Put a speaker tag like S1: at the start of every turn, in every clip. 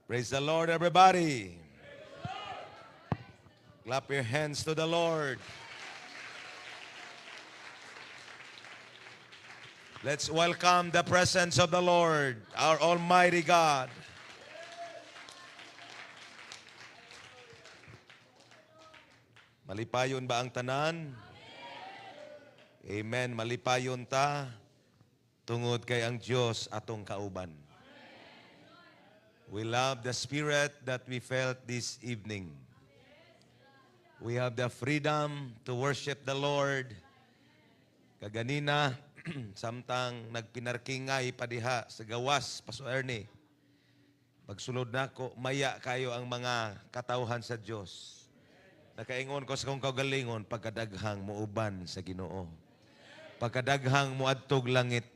S1: Praise the Lord, everybody. Clap your hands to the Lord. Let's welcome the presence of the Lord, our Almighty God. Malipayon ba ang tanan? Amen. Malipayon ta tungod kay ang Dios atong kauban. We love the spirit that we felt this evening. We have the freedom to worship the Lord. Kaganina, samtang nagpinarkingay padiha sa gawas, Pastor Ernie, pagsulod nako, maya kayo ang mga katawhan sa Dios. Nakaingon ko sa kong kaugalingon, pagkadaghang muuban sa Ginoo. Pagkadaghang muadtog langit.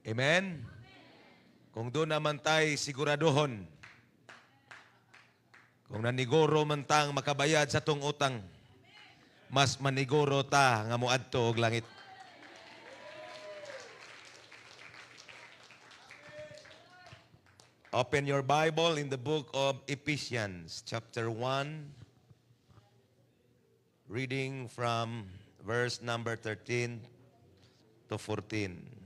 S1: Amen? Kung doon naman tay siguradohon, kung naniguro man tang makabayad sa tong utang, mas maniguro ta nga muadto og langit. Open your Bible in the book of Ephesians, chapter 1, reading from verse number 13 to 14.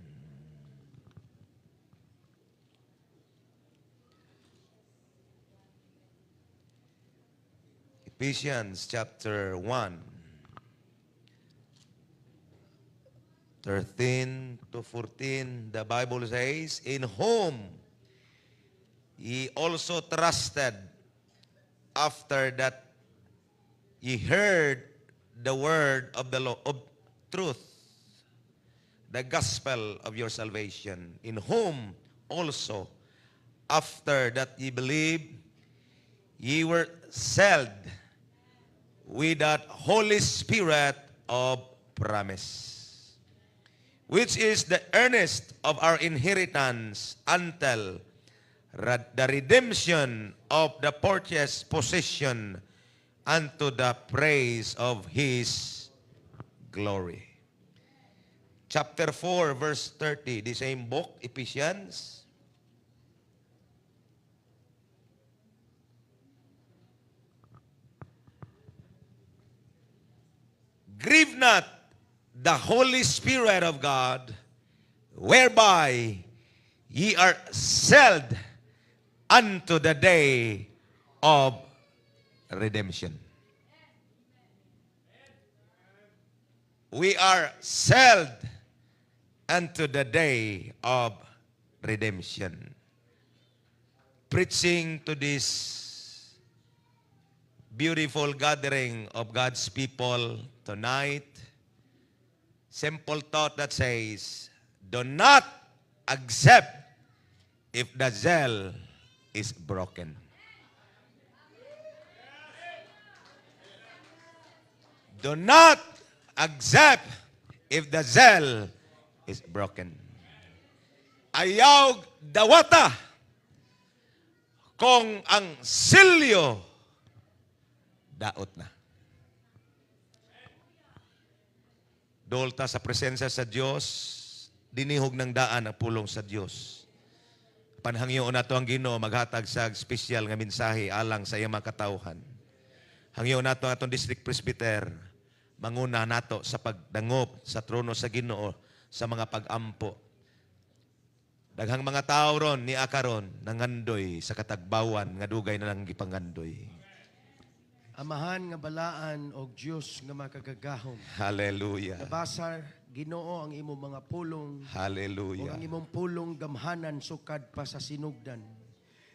S1: Ephesians chapter 1, 13 to 14, the Bible says, "In whom ye also trusted after that ye heard the word of the law of truth, the gospel of your salvation, in whom also after that ye believed, ye were sealed with that Holy Spirit of promise, which is the earnest of our inheritance until the redemption of the purchased possession unto the praise of His glory." Chapter 4, verse 30, the same book, Ephesians. "Grieve not the Holy Spirit of God, whereby ye are sealed unto the day of redemption." We are sealed unto the day of redemption. Preaching to this beautiful gathering of God's people tonight, simple thought that says, do not accept if the zeal is broken. Do not accept if the zeal is broken. Ayaw dawata kung ang silyo daot na. Dolta sa presensya sa Dios, dinihog ng daan ang pulong sa Dios. Panhangyoon nato ang Ginoo maghatag sa espesyal nga mensahe alang sa iyang mga katawhan. Hangyoon nato ang atong district presbyter, manguna nato sa pagdangop sa trono sa Ginoo sa mga pag-ampo. Daghang mga tao ron ni akaron nangandoy sa katagbawan nga dugay na lang gipangandoy.
S2: Amahan nga balaan og Dios nga makagagahom.
S1: Hallelujah.
S2: Nabasa Ginoo ang imong mga pulong.
S1: Hallelujah.
S2: Ug ang imong pulong gamhanan sukad pa sa sinugdan.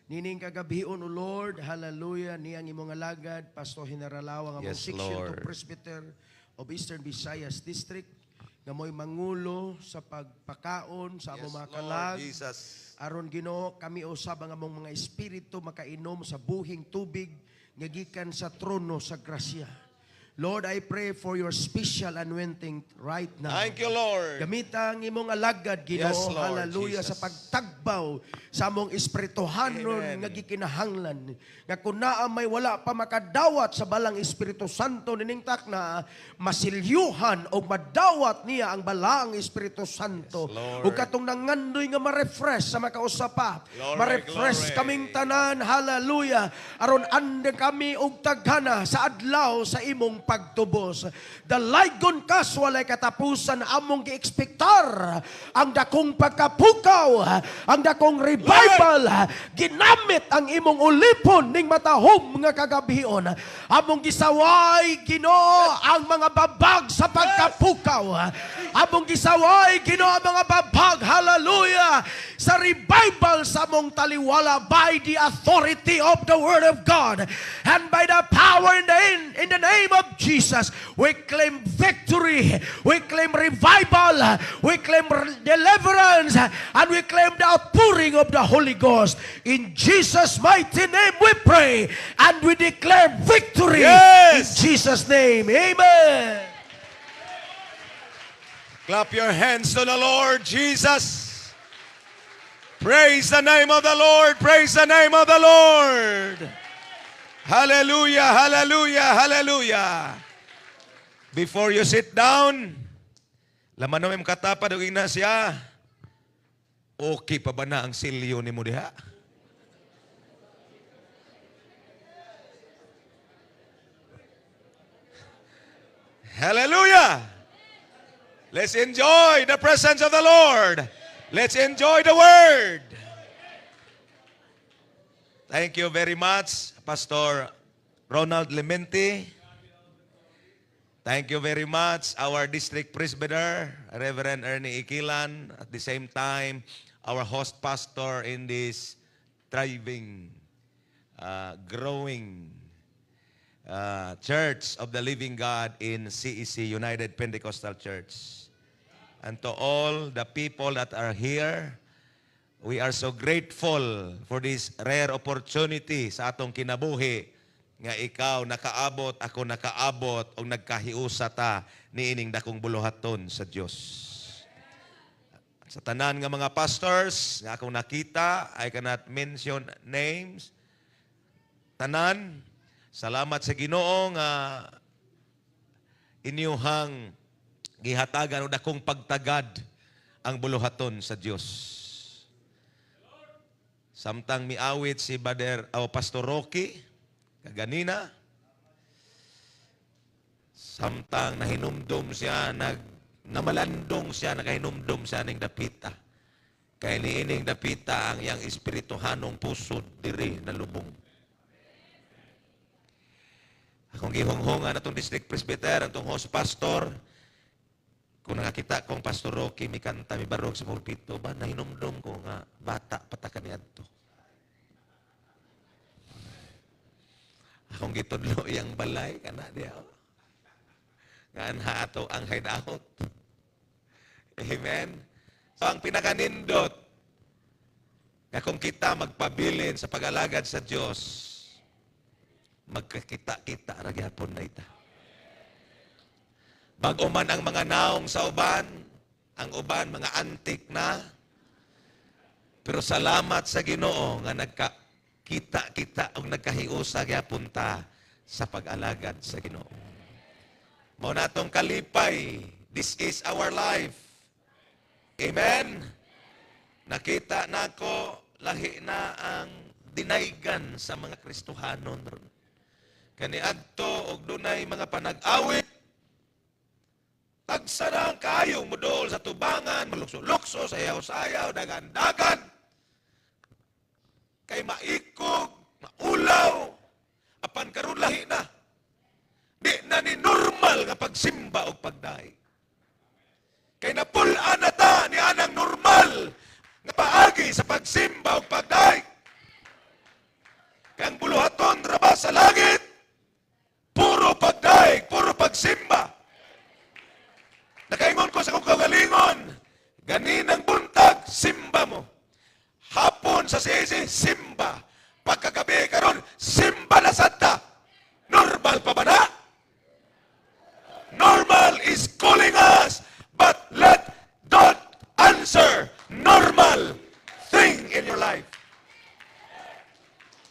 S2: Nining kagabhion, O Lord, hallelujah, niyang imong alagad, Pastor Generalaw, ang among
S1: Yes,
S2: section to
S1: Lord.
S2: Presbyter of Eastern Visayas District, nga mo'y mangulo sa pagpakaon sa among
S1: Yes,
S2: mga
S1: Lord
S2: kalag.
S1: Jesus.
S2: Aron Ginoo, kami usab ang among mga espiritu makainom sa buhing tubig nga gikan sa trono sa grasya. Lord, I pray for your special anointing right now.
S1: Thank you, Lord.
S2: Gamita ang imong alagad, Ginoo.
S1: Yes, Lord
S2: Hallelujah,
S1: Jesus.
S2: Sa pagtagbaw sa among espirituhanon
S1: Amen.
S2: Nga gikinahanglan. Nga kung naa may wala pa makadawat sa Balaang Espiritu Santo nining takna, masilyuhan o madawat niya ang Balaang Espiritu Santo.
S1: Yes, Lord.
S2: Ug katong nangandoy nga ma-refresh sa makausa pa.
S1: Glory,
S2: Ma-refresh
S1: glory.
S2: Kaming tanan, hallelujah. Aron ande kami og taghana sa adlaw sa imong pagtubos. Dalaygon ka sa walay katapusan. Among giekspektar ang dakong pagkapukaw, ang dakong revival. Ginamit ang imong ulipon ning matahom nga kagabion. Among gisaway, Ginoo, ang mga babag sa pagkapukaw. Among gisaway, Ginoo, ang mga babag, hallelujah, sa revival sa among taliwala by the authority of the Word of God and by the power in the name of Jesus. We claim victory, we claim revival, we claim deliverance, and we claim the outpouring of the Holy Ghost. In Jesus' mighty name we pray and we declare victory.
S1: Yes!
S2: In Jesus' name, amen.
S1: Clap your hands to the Lord Jesus. Praise the name of the Lord. Praise the name of the Lord. Hallelujah, hallelujah, hallelujah. Before you sit down, laman mo imong katapad og ingna siya. Okay pa ba na ang silyo nimo diha? Hallelujah! Let's enjoy the presence of the Lord. Let's enjoy the Word. Thank you very much, Pastor Ronald Lemente. Thank you very much, our district presbyter, Reverend Ernie Ikilan. At the same time, our host pastor in this thriving, growing Church of the Living God in CEC, United Pentecostal Church. And to all the people that are here, we are so grateful for this rare opportunity sa atong kinabuhi nga ikaw nakaabot, ako nakaabot, o nagkahiusa ta niining dakong buluhaton sa Dios. Sa tanan nga mga pastors nga akong nakita, I cannot mention names. Tanan, salamat sa Ginoo nga inyuhang gihatagan og dakong pagtagad ang buluhaton sa Dios. Samtang miawit si Bader o Pastor Rocky kaganina, samtang nahinumdum siya, namalandong siya, nakahinumdum siya ning dapita. Kay niining dapita ang iyang espirituhanong pusod diri nalubong. Akong gihunghungan atong district presbyter, atong host pastor, kung nakakita kong Pastor Rocky mikanta, mibarog sa pulpito, ba, nahinumdum ko nga, bata pa ta kaniadto. Akong gitudlo iyang balay, kana diya. Nga anha ato ang hideout. Amen? So, ang pinakanindot, nga kung kita magpabilin sa pag-alagad sa Diyos, magkakita-kita ra gyapon na ita. Bag-o man ang mga naong sa uban, ang uban mga antik na, pero salamat sa Ginoo nga nagkakita-kita og nagkahiusa gyapon ta sa pag-alagad sa Ginoo. Mao na atong kalipay. This is our life. Amen? Nakita nako lahi na ang dinaygan sa mga Kristohanon ron. Kaniadto og dunay mga panag-awit, tagsa na ang kayo mudol sa tubangan, malukso-lukso, sayaw-sayaw, dagan-dagan. Kay maikog, maulaw, apan karon lahi na. Di na ni normal nga pagsimba og pagdaig. Kay napul-an na ta ni anang normal nga paagi sa pagsimba og pagdaig. Kay ang buluhaton ra ba sa langit? Puro pagdaig, puro pagsimba. Nakaingon ko sa akong kaugalingon, ganinang buntag, simba mo. Hapon sa sisi, simba. Pagkagabi karon, simba na sad ta. Normal pa ba na?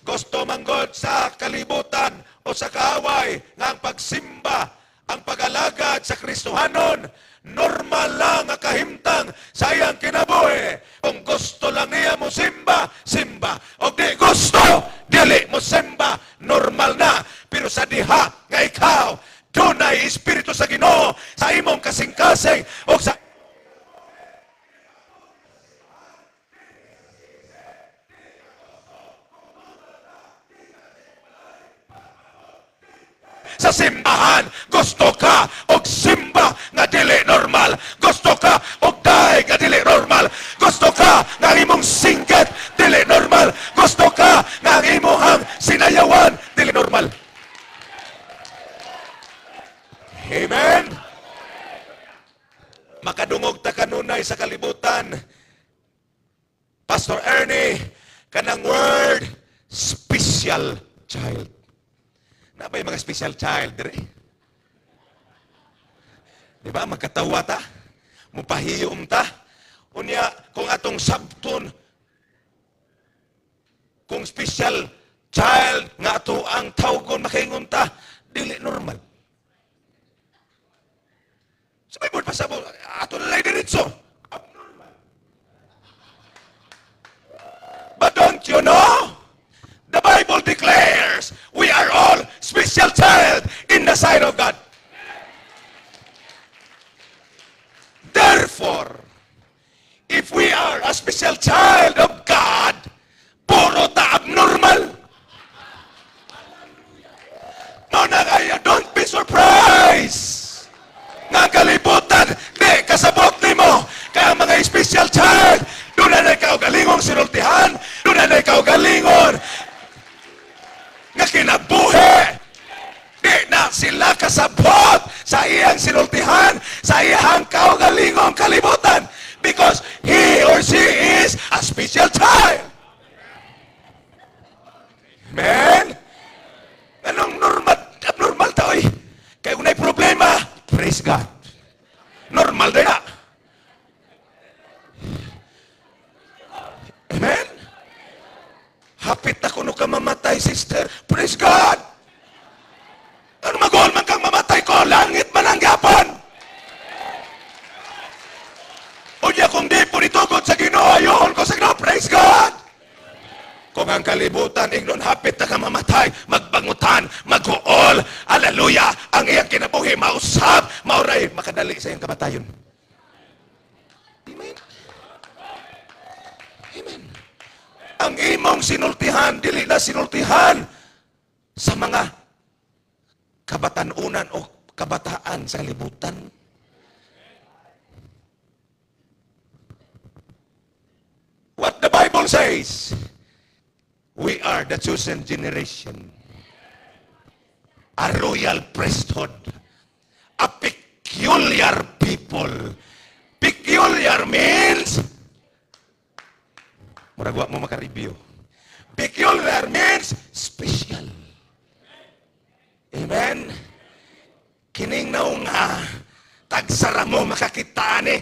S1: Gusto manggod sa kalibutan o sa kaaway nga ang pagsimba, ang pag-alagad sa Kristohanon, normal lang ang kahimtang sa iyang kinabuhi. Kung gusto lang niya mo simba, simba. O di gusto, dili mo simba, normal na. Pero sa diha nga ikaw, dunay Espiritu sa Ginoo sa imong kasing-kasing o sa simbahan, gusto ka og simba nga dili normal, gusto ka og daig nga dili normal, gusto ka nga ang imong singkit dili normal, gusto ka nga ang imong sinayawan dili normal. Amen. Makadungog ta kanunay sa kalibutan, Pastor Ernie, kanang word "special child". Naa bay mga special child dire? Di ba? Magkatawa ta. Mupahiyom ta. Unya, kung atong sabton, kung special child nga ato ang tawgon, makaingon ta, dili normal. Sa Bible pa sa ato na lang diretso. Abnormal. But don't you know? The Bible declares we are all special child in the sight of God. Therefore, if we are a special child of God, puro ta abnormal. Mao na kaya, don't be surprised nga kalibutan, di kasabot nimo. Kaya ang mga special child, duna na kaugalingong sinultihan, duna na kaugalingon nga kinabuhi. Di na sila kasabot sa iyang sinultihan, sa iyang kaugalingong kalibutan. Because he or she is a special child. Amen? Anong normal, abnormal ta, oy? Kaya kung may problema, praise God. Normal din na. Amen? Hapit na kuno ka mamatay, sister. Praise God! Ano mag man kang mamatay ko, langit man ang gapon. Unya kung di po nitugot sa Ginoo, ayon ko sa Ginoo, praise God! Kung ang kalibutan, ingnon hapit na ka mamatay, magbangutan, maghuol, hallelujah, ang iyang kinabuhi, mausab, mauray, makadali sa iyang kamatayon. Amen. Amen. Ang imong sinultihan, dili na sinultihan sa mga kabatanunan o kabataan sa kalibutan. What the Bible says, we are the chosen generation, a royal priesthood, a peculiar people. Peculiar means, murag wa mo makareview. Peculiar means special. Amen? Kining naunga, tagsara mo makakita ni.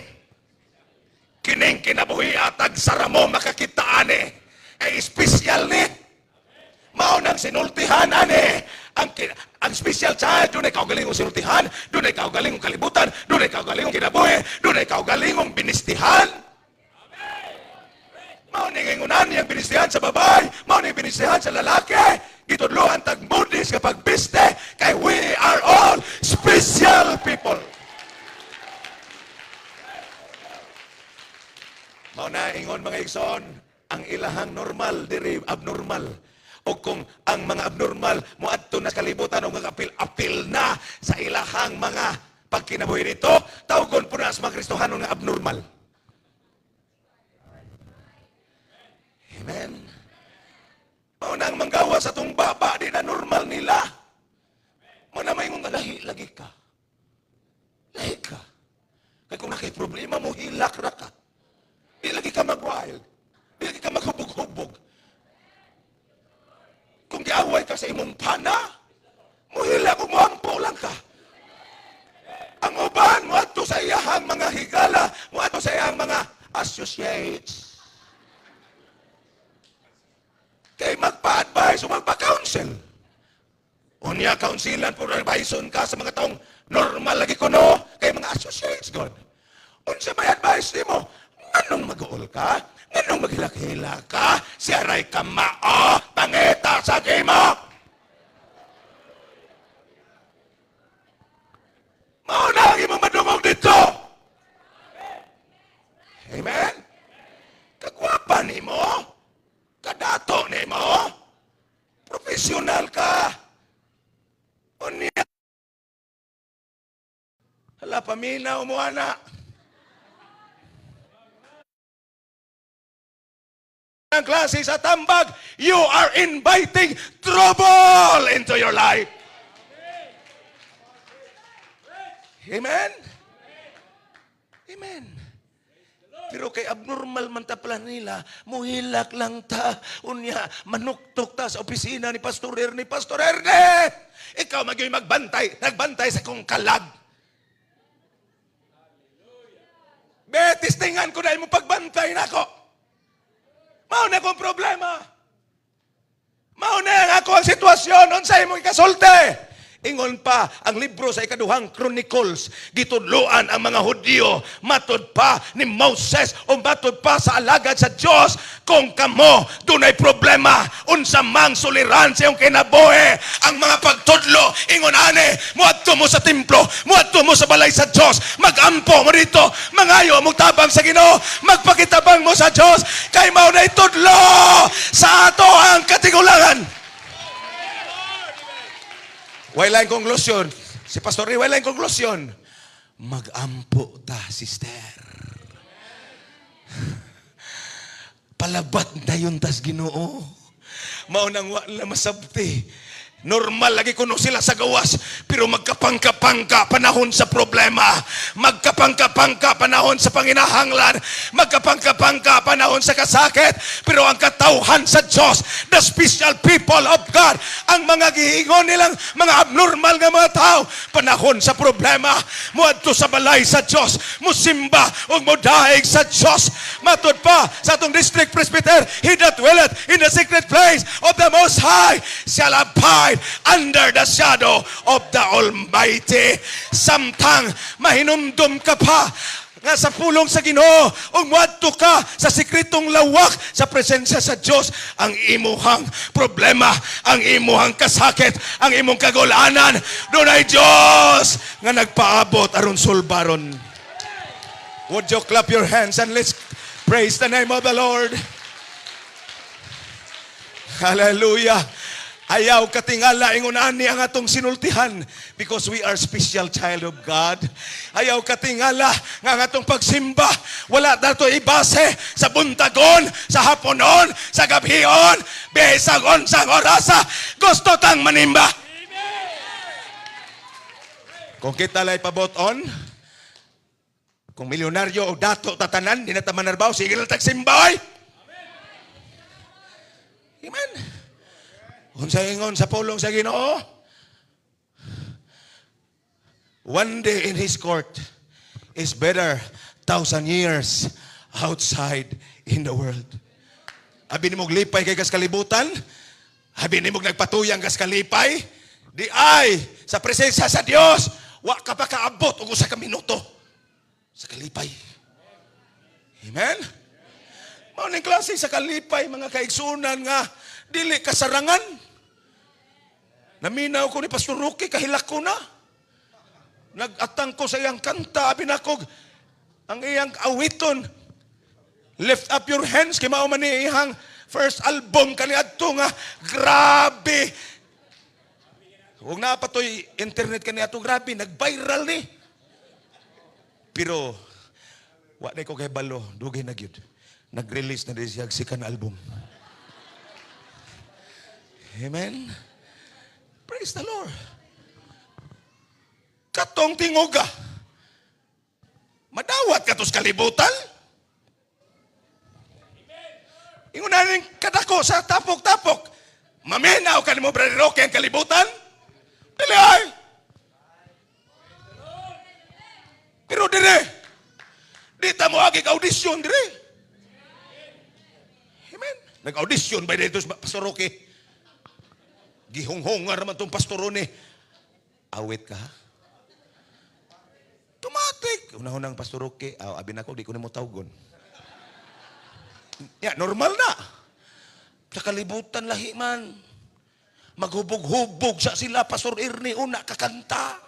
S1: Kining kinabuhi, tagsara mo makakita ni. Ay special ni. Mao nang sinultihan ani. Ang special child, dunay kaugalingong sinultihan, dunay kaugalingong kalibutan, dunay kaugalingong kinabuhi, dunay kaugalingong binistihan. Mao ning ingunan niyang binistihan sa babae, mao ning binistihan sa lalaki. Gitudloan tag modis nga pagbiste kay we are all special people. Mao na ingon mga igsoon, ang ilahang normal diri abnormal. O kung ang mga abnormal moadto na kalibutan o mga apil-apil na sa ilahang mga pagkinabuhi nito, tawgon po na sa mga Kristohanon nga abnormal. Amen. Mao na ang manggawa sa tong baba, di na normal nila. Mao na may nga lahi, lagi ka. Lahi ka. Kaya kung nakay problema mo, hilak ra ka. Di lagi ka mag-wild. Di lagi ka maghubog-hubog. Kung giaway ka sa imong pana, muhila kung muampo lang ka. Ang uban, muadto sa iyahang mga higala, muadto sa iyahang mga associates. Kay magpa-advise, Mag-advise o magpa-counsel. Unya, counselan po, advice ka sa mga taong normal lagi ko, no? Kay mga associates, God. Unsa may advice nimo? Nganong mag-uol ka? Nganong maghilak-hilak ka? Siya ray kamao, pangita sa imo. Mao na ang imong madungog dito. Amen? Kagwapa nimo, kadato nimo, profesional ka. Unya. Hala, paminaw mo, ana. Ang klase sa tambag, you are inviting trouble into your life. Amen? Amen. Pero kay abnormal man ta pala nila, muhilak lang ta. Unya, manuktok ta sa opisina ni Pastor Ernie. Pastor Ernie! Ikaw magyo'y magbantay, nagbantay sa kong kalag. Betis, tingan ko na imong pagbantay nako. Mao na akong problema. Mao na ang ako ang sitwasyon. Unsay imong ikasulti? Ingon pa ang libro sa ikaduhang Chronicles, gitudloan ang mga Hudyo, matod pa ni Moses o matod pa sa alagad sa Dios, kung kamo dunay problema, unsa mang suliran sa iyong kinabuhi, ang mga pagtudlo, ingon ani, muadto mo sa templo, muadto mo sa balay sa Dios, magampo mo dito, mangayo mo tabang sa Ginoo, magpakitabang mo sa Dios, kay mao nay tudlo sa ato ang katigulangan. Wala yung konklusyon. Si Pastor Ray, wala yung konklusyon. Magampo ta, sister. Palabat na yun tas Ginoo. Maunang wa na masabti. Normal lagi kuno sila sa gawas, pero magkapangka-pangka panahon sa problema, magkapangka-pangka panahon sa panginahanglan, magkapangka-pangka panahon sa kasakit, pero ang katawhan sa Diyos, the special people of God, ang mga giingon nilang mga abnormal nga mga tao, panahon sa problema, muadto sa balay sa Diyos, musimba ug modaig sa Diyos. Matud pa sa atong district presbyter, he that dwelleth in the secret place of the Most High shall abide under the shadow of the Almighty. Samtang mahinumdum ka pa nga sa pulong sa Ginoo, ug moadto ka sa sekretong lawak sa presensya sa Dios, ang imuhang problema, ang imuhang kasakit, ang imong kagulanan, dunay Dios nga nagpaabot aron sulbaron. Would you clap your hands and let's praise the name of the Lord? Hallelujah. Ayaw katingala ingon ani ang atong sinultihan because we are special child of God. Ayaw katingala nga ang atong pagsimba wala nato ibase sa buntagon, sa haponon, sa gabhion, bisag unsang orasa, gusto tang manimba. Kung kita lay pabot on, kung milyonaryo o dato tatanan, di na ta manarbaw, sige lang tagsimba, oy. Amen. Unsa ingon sa pulong sa Ginoo? One day in His court is better 1,000 years outside in the world. Abi nimog lipay kay kas kalibutan? Abi nimog nagpatuyang kas kalipay? Di ay sa presensya sa Dios, wa ka pa kaabot og usa ka minuto sa kalipay. Amen? Mao ning klase sa kalipay, mga kaigsunan, nga dili kasarangan. Naminaw ko ni Pastor Rocky, kahilak ko na. Nag-atang ko sa iyang kanta, abi nako, ang iyang awiton, Lift Up Your Hands, kay mao man ni iyang first album kaniadto nga, grabe. Huwag na pa to'y internet kaniadto, grabe, nag-viral ni. Pero, wa na ko kay balo, dugay na gyud. Nag-release na din siya second album. Amen? Praise the Lord. Katong tinguga. Madawat ka tos kalibutan. Ingon na rin kadako sa tapok-tapok. Maminaw ka nimo, Brother Rocky, ang kalibutan? Dili ay. Pero dire, di ta mo agi audition dire. Amen. Nag-audition ba dito sa Pastor Rocky? Gihunghungar naman tong pastor ni. Awit ka, ha? Automatic. Unahon ang Pastor Roque, aw, abi nako, di ko nimo tawgon. Ya, normal na. Sa kalibutan lahi man. Maghubog-hubog sa sila, Pastor Ernie, una kakanta.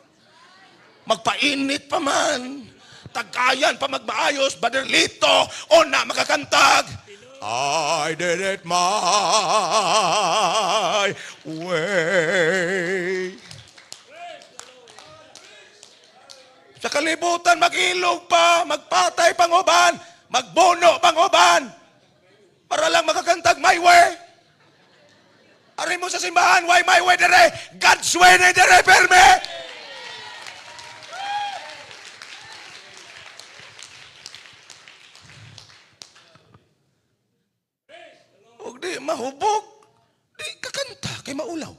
S1: Magpainit pa man. Tagayan pa magmaayos, Baderlito, una makakantag. I did it my way. Sa kalibutan, mag-ilog pa, magpatay pang uban, magbono pang uban, para lang makakantag my way. Ari mo sa simbahan, why my way dere? God's way na dere, perme! Huwag di mahubog, di kakanta kay maulaw.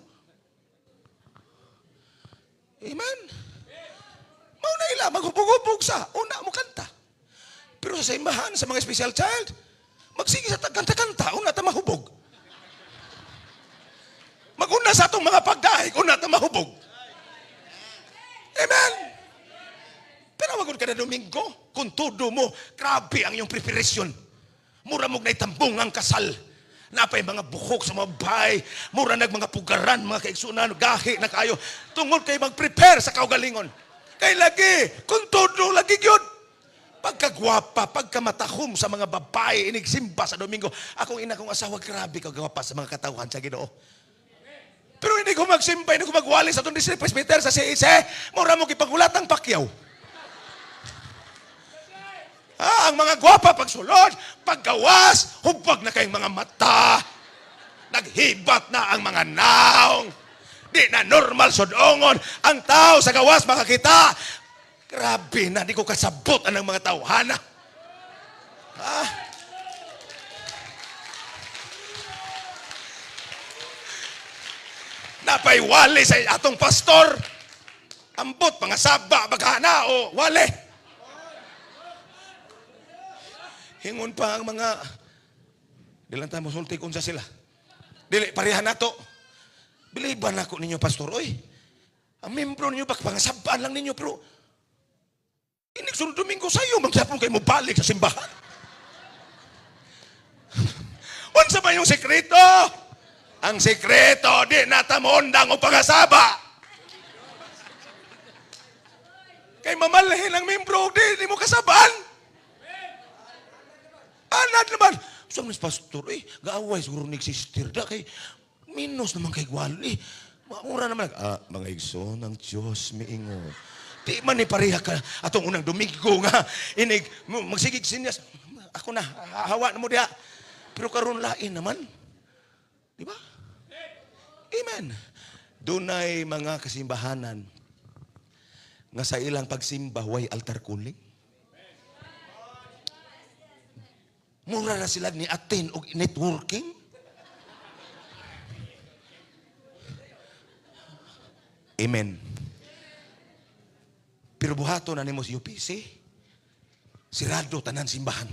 S1: Amen? Mao na ila, maghubog-hubog sa, una mo kanta. Pero sa simbahan, sa mga special child, magsige sa kanta-kanta, una ta mahubog. Maguna sa atong mga pagdahig, una ta mahubog. Amen? Pero wag ka na Domingo, kung todo mo, grabe ang iyong preparation. Mura mo naitambong ang kasal. Napay mga buhok sa mga bahay, mura nag mga pugaran, mga kaigsunan, gahi na kayo. Tungod kay mag-prepare sa kaugalingon. Kay lagi, kung todo lagi gyud. Pagkagwapa, pagkamatahom sa mga babae, inigsimba sa Domingo. Akong ina kong asawa, grabe kagwapa sa mga katawhan sa Ginoo. Pero hindi ko magsimba, hindi ko magwali sa itong district presbyter sa CEC, mura mo kipagulat ang pakyaw. Ah, ang mga gwapa pagsulod, paggawas, hubag na kayong mga mata. Naghibat na ang mga naong. Di na normal sudongon. Ang tao sa gawas makakita. Grabe na, di ko kasabot ang mga tawhana. Ah. Napay wali sa atong pastor. Ambot, mga saba, baghana o wali. Hingon pa ang mga, di lang tayo mosulti kung sa sila. Dili, parehan nato. Biliban ako ninyo, pastor. Oy, ang membro ninyo, bak, pangasabaan lang ninyo, pero inig sunod Domingo sa'yo, magsapon kayo mo balik sa simbahan. Unsa ba yung sekreto? Ang sekreto, di natamondang o pangasaba. Kay mamalhin ang membro, di mo kasabaan. Anad naman. So, mas pastor, gaaway siguro ni sister da, kay minus naman kay Gwali. Maura naman. Ah, mga igsoon ng Diyos, miingon. Di man ni pareha ka atong unang Domingo nga. Inig, magsigig sinyas. Ako na, hawa na mo diha. Pero karon lain naman. Di ba? Amen. Dunay mga kasimbahanan nga sa ilang pagsimba way altar calling. Mura na sila ni attend og networking. Amen. Pero buhato na nimo si UPC. Sirado tanan simbahan.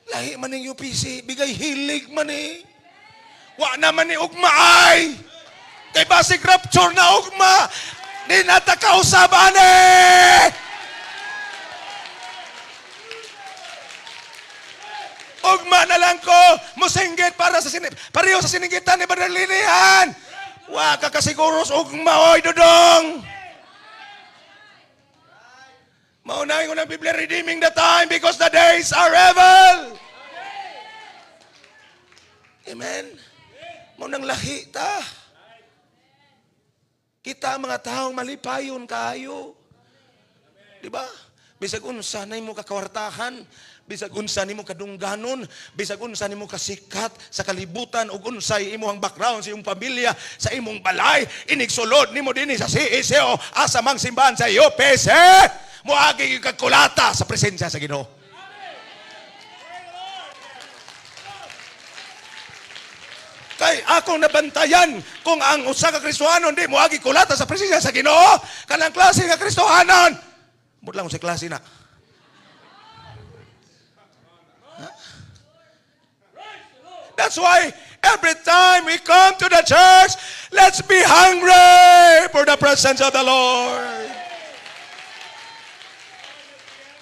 S1: Lahi man ning UPC, bigay hilig man ni. Wa naman ni ugma ay. Kay basig rapture na ugma. Di na ta kausaban eh. Ugma na lang ko, musinggit para sa pareho sa sininggitan ni Badarlinihan. Wa ka kasiguro sa ugma, oy, dudong. Maunahin ko ng Biblia, redeeming the time because the days are evil. Amen. Maunang lahi ta. Kita ang mga taong malipayon kayo. Di ba? Bisag unsa na imo kakawartahan, bisag unsa nimo kadungganon, bisag unsa nimo kasikat sa kalibutan ug unsay imong background sa imong pamilya, sa imong balay, inigsulod nimo dinhi sa CECO, asa mang simbahan sa UPC, moagi gyud kag kulata sa presensya sa Ginoo. Kay akong nabantayan kung ang usa ka Kristohanon di moagi kulata sa presensya sa Ginoo, kanang klase nga Kristohanon. Mut lang sa klase na. Huh? That's why Every time we come to the church, let's be hungry for the presence of the Lord.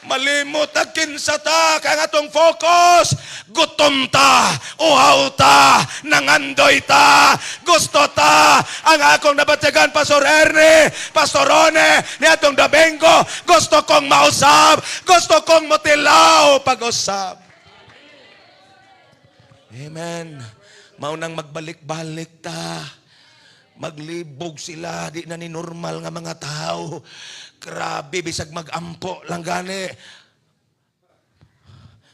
S1: Malimot ang kinsa ta, kay ang atong focus, gutom ta, uhaw ta, nangandoy ta, gusto ta. Ang akong nabatyagan, Pastor Ernie, Pastor Rone, ni atong Domingo, gusto kong mausab, gusto kong motilaw pag-usab. Amen. Mao nang magbalik-balik ta. Maglibog sila, di na ni normal nga mga tao. Grabe, bisag magampo lang gani.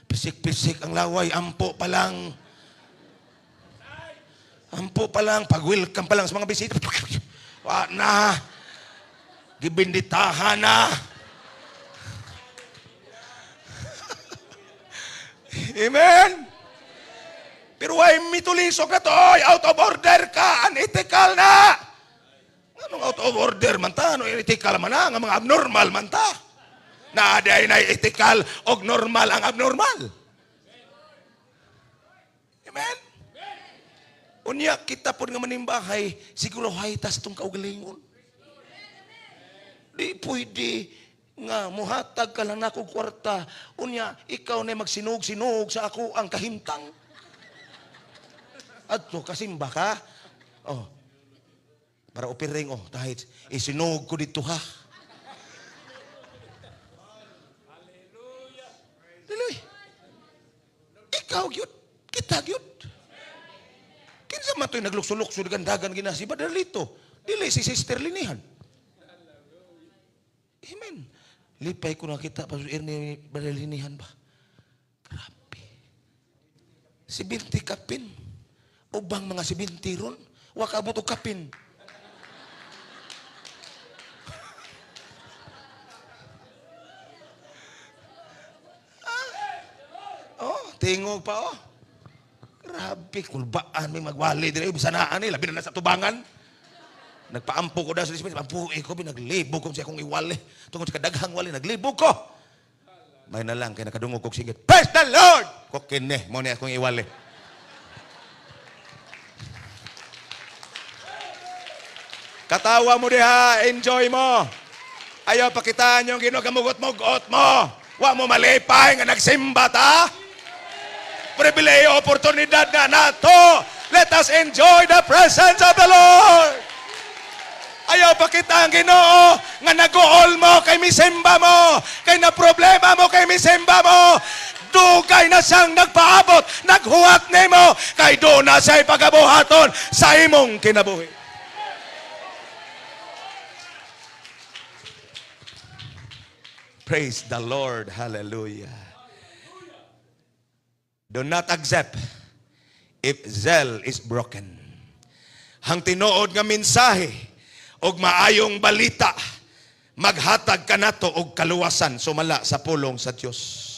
S1: Pisik-pisik ang laway, ampo pa lang. Ampo pa lang, pag-welcome pa lang sa mga bisita. Wa na. Gibinditahan na. Amen. Pero ay mitulisok na to, oy, out of order ka, unethical na. Anong out of order man ta? Ano ethical man na? Nga mga abnormal man ta. Na di na ethical og normal ang abnormal. Amen? Unya, kita po nga manimbahay, siguro hay tas itong kaugalingon. Di pwede nga muhatag ka lang nako kwarta. Unya, ikaw na magsinog-sinog sa ako ang kahimtang. Adto kasimba ka. Oh. Para opiring oh, tahit isinog ko dito ha. Hallelujah. Dili. Ikaw gyud, kita gyud. Kinsa man to'y naglukso-lukso dagan ginasi ba dito? Dili si Sister Linihan. Amen. Lipay ko nakita pa Ernie Badalinihan ba. Grabe. 70 kapin. Ubang mga 70 ron, wa ka abot og kapin. Ah. Oh, tingog pa oh. Grabe, kulbaan may magwali dire bisan naa ni labi na sa tubangan. Nagpaampo ko daw sa dispensa, ampo eh ko naglibog ko sa akong iwali. Tungod sa kadaghang wali naglibog ko. May na lang kay nakadungog kog singgit. Praise the Lord. Ko kini mo ni akong iwali. Katawa mo diha, enjoy mo. Ayaw pakitaan yung Ginoo kamugot-mugot mo. Wa mo malipay nga nagsimba ta. Pribileyo, oportunidad na nato. Let us enjoy the presence of the Lord. Ayaw pakita ang Ginoo nga nag-uol mo kay misimba mo, kay na problema mo kay misimba mo. Dugay na siyang nagpaabot, naghuwat nimo kay do na siya'y pagabuhaton sa imong kinabuhi. Praise the Lord. Hallelujah. Do not accept if zeal is broken. Hang tinuod nga mensahe og maayong balita, maghatag kanato og kaluwasan sumala sa pulong sa Dios.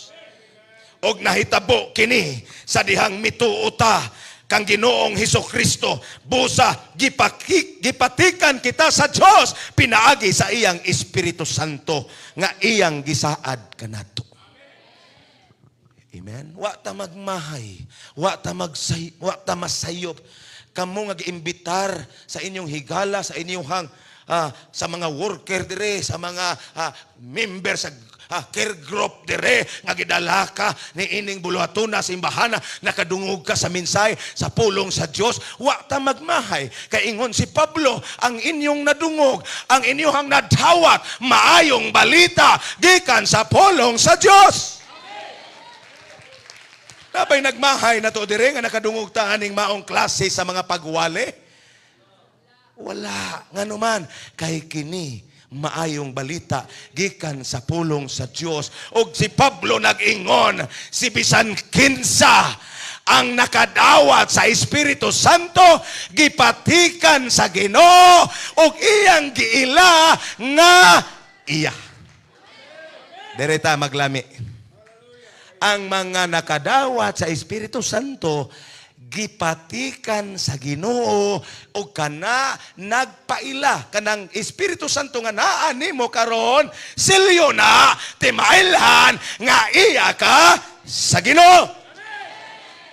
S1: Og nahitabo kini sa dihang mituo ta kang Ginoong Hesukristo, busa gipatikan kita sa Dios pinaagi sa iyang Espiritu Santo nga iyang gisaad kanato. Amen. Wa ta magmahay, wa ta masayop. Kamo nga giimbitar sa inyong higala, sa inyong sa mga worker dire, sa mga member sa care group dire nga gidala ka ni ining buluhatuna simbahana, nakadungog ka sa mensahe sa pulong sa Dios. Wa ta magmahay kay ingon si Pablo, ang inyong nadungog, ang inyong nadawat maayong balita gikan sa pulong sa Dios. Nabay nagmahay na to dire nga nakadungog ta aning maong klase sa mga pagwali? Wala. Nganuman kay kini maayong balita gikan sa pulong sa Dios. Og si Pablo nag-ingon, si bisan kinsa ang nakadawat sa Espiritu Santo gipatikan sa Ginoo og iyang giila nga iya. Direta maglami. Ang mga nakadawat sa Espiritu Santo gipatikan sa Ginoo o kana nagpaila kanang Espiritu Santo nga naa nimo karon, silyo na timailhan nga iya ka sa Ginoo.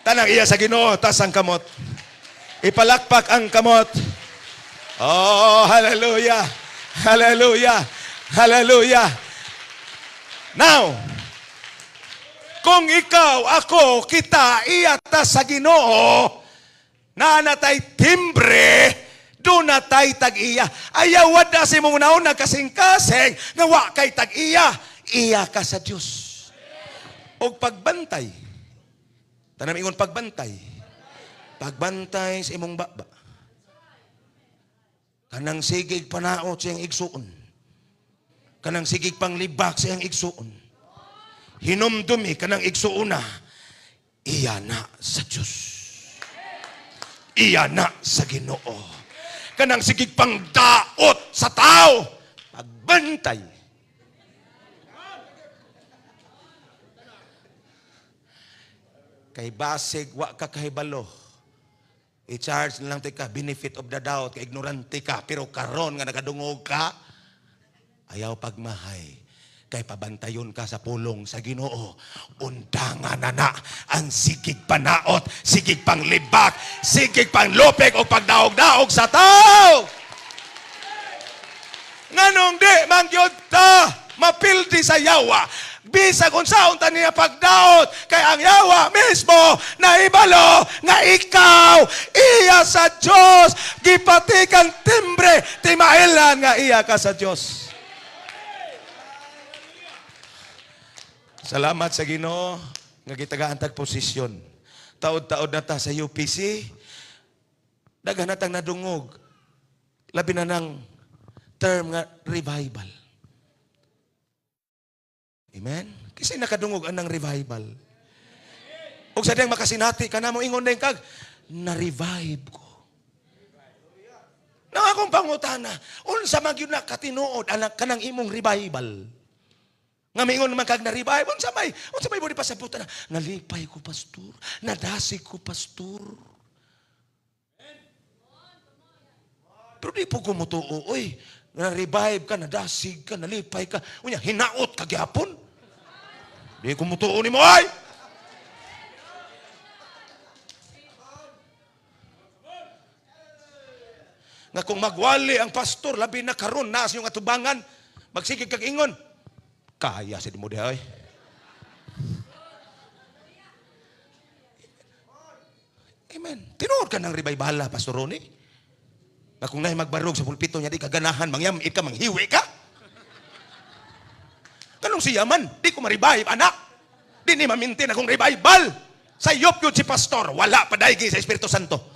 S1: Tanang iya sa Ginoo, tas ang kamot. Ipalakpak ang kamot. Oh, hallelujah. Hallelujah. Hallelujah. Now, kung ikaw, ako, kita, iya ta sa Ginoo, naa na tay timbre, duna tay tag-iya. Ayaw wala sa imong nauna kasing-kasing, nga wa kay tag-iya, iya ka sa Dios. Og pagbantay, tanam ingon pagbantay, pagbantay sa imong baba. Kanang sigig panaot sa iyang igsuon. Kanang sigig panglibak sa iyang igsuon. Hinumdumi kanang igsuona, iya na sa Diyos. Iya na sa Ginoo. Kanang sigig pangdaot sa tao, pagbantay. Kay basig wa ka kahibalo. I-charge na lang ka, benefit of the doubt, kay ignorante ka, pero karon nga nakadungog ka, ayaw pagmahay. Kay pabantayon ka sa pulong sa Ginoo. Undangan na na ang sigig panaot, sigig panglibak, sigig panglupig o pagdaog-daog sa tao. Nganong di man gyud ta mapildi sa yawa. Bisag unsaon ta niya pagdaot, kay ang yawa mismo naibalo nga ikaw iya sa Dios, gipatikan timbre timailan nga iya ka sa Dios. Salamat sa Ginoo nga gitagaan tag posisyon. Taod-taod na ta sa UPC, daghan na tang nadungog. Labi na ng term nga revival. Amen? Kasi nakadungog anang revival. Og sa diyang makasinati ka na mo ingon din kag, na-revive ko. Nang akong pangutana, unsa man gyud na katinuod anak kanang imong revival? Nga mingon naman kag na-revive, unsa may budi pasabutan na, nalipay ko, pastor, nadasig ko, pastor. Pero di po kumutuo, oy, na-revive ka, nadasig ka, nalipay ka, unya, hinaot ka gyapon. Di ko mutuo nimo, ay! Nga kung magwali ang pastor, labi na karon na sa iyong atubangan, magsigig kag ingon, kaya sa mo diha, oy. Amen. Tinuod ka ng revival, Pastor Ronnie. Nga kung naay magbarog sa pulpito niya, di ka ganahan, mangyamit ka, manghiwi ka. Kanong siya man, di ko ma-revive, anak. Di ni mamintin akong revival. Sa yop yun si Pastor, wala pa daigi sa Espiritu Santo.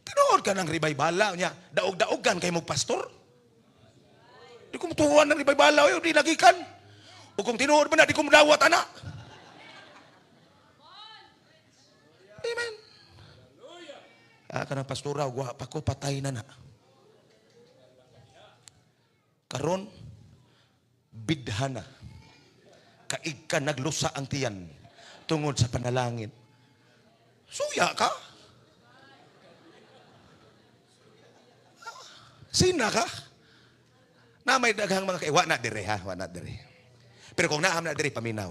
S1: Tinuod ka ng revival niya, daog-daogan kay mong pastor. Di ko mutuhan ng revival, oy, di lagikan. O kung tinuod ba na, di ko mudawat, anak. Amen. Ah, kanang pastora, wa pa ko, patay na na. Karon, bidhana. Kaig ka naglusa ang tiyan tungod sa panalangin. Suya ka? Sina ka? Na may daghang mga wa na dire ha, wa na dire. Pero kung naam na dire, paminaw.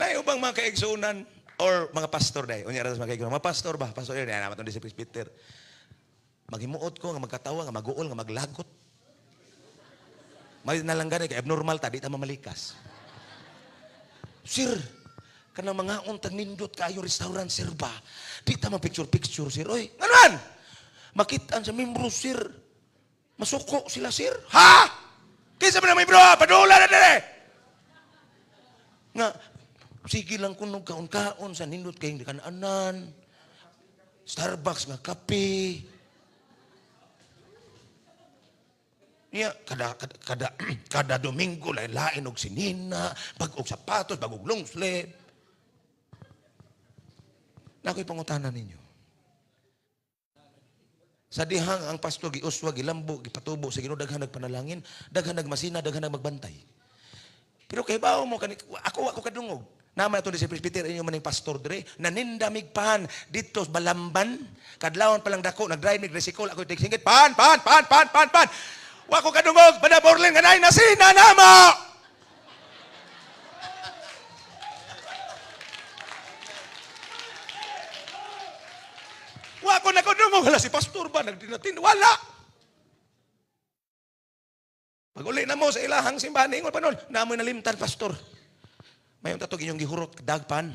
S1: Layo bang mga kaigsunan or mga pastor day? Unya ra sa mga kaigsunan, mga pastor ba? Pastor yun, naman itong si Peter. Maghimuot ko, nga magkatawa, nga maguol, nga maglagot. May nalang gani, kay abnormal ta, di ta mamalikas. Sir, kanang mga untag nindot kayo restaurant, sir ba? Di ta ma-picture-picture, sir. Oy, anuan? Makitaan sa membro, sir. Masuko sila, sir. Ha? Kinsa man ang membro, ha? Padula na dire! Nga, sige lang kunog kaon-kaon sa nindot kayong kananan. Starbucks nga kape. Niya, kada Domingo, lain-lain og sinina, bag-og sapatos, bag-og long sleeve. Nako'y pangutana ninyo. Sa dihang ang pastor giuswa, gilambo, gipatubo sa Ginoo, daghan nagpanalangin, daghan nagmasina, daghan nagmagbantay. Pero kay bao mo kani ako kadungog. Naman ato si Presbyter inyo maning pastor dire, nanindamig pan dito sa Balamban, kadlawon pa lang dako nagdrive mig tricycle ako tigsingit pan pan pan pan pan pan. Wa ko kadungog bada Borlin kanay nasina namo. Wa ko nakadungog, hala si pastor ba nagdinatin wala. Pag uli na mo sa ilahang simbahan ingon pa nun, namoy nalimtan pastor. Mayon tatog inyong gihurot dagpan.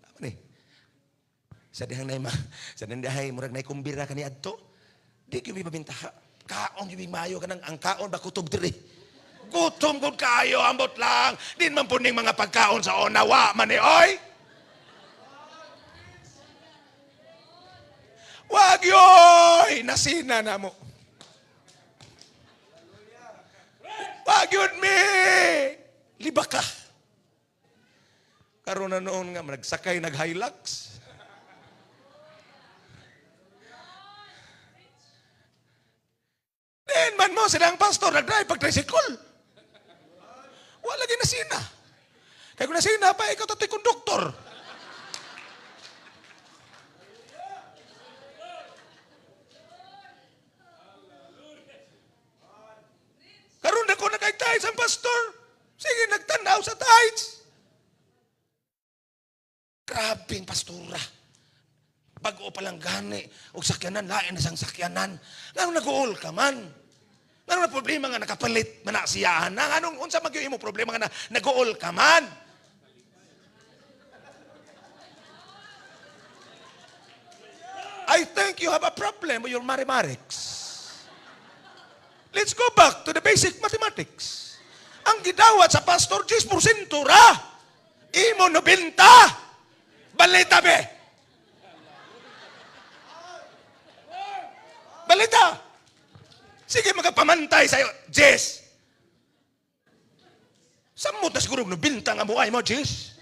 S1: Ano ni? Sa dihang nay ma, sa dihang murag nay kumbira kani adto. Di gyud mi pabintaha. Kaon gyud mayo kanang ang kaon ba kutob diri. Gutom gud kayo ambot lang. Din man puning mga pagkaon sa ona wa man ni oy. Wag yoy, nasina na mo. Wag yun mi! Liba ka. Karon na noon nga, nagsakay, nag-Hilux. Din man mo, silang pastor, nag-drive pag tricycle. Wala lagi nasina. Kaya kung nasina pa, ikaw tato'y konduktor. Karon ako nakay-tithes ang pastor. Sige, nagtanaw sa tithes. Grabing pastora. Bago pa lang gani. Og sakyanan, lain na siyang sakyanan. Ngano nag-uol ka man? Ngano na problema nga nakapalit man na siyahan na? Anong unsa man gyud imo problema nga na, nag-uol ka man? I think you have a problem with your mathematics. Let's go back to the basic mathematics. Ang gidawat sa pastor, 10% ra. Imo 90. Balita be. Balita. Sige, magpamantay sa'yo. Jess. Samot na siguro 90 nga buhay mo, Jess.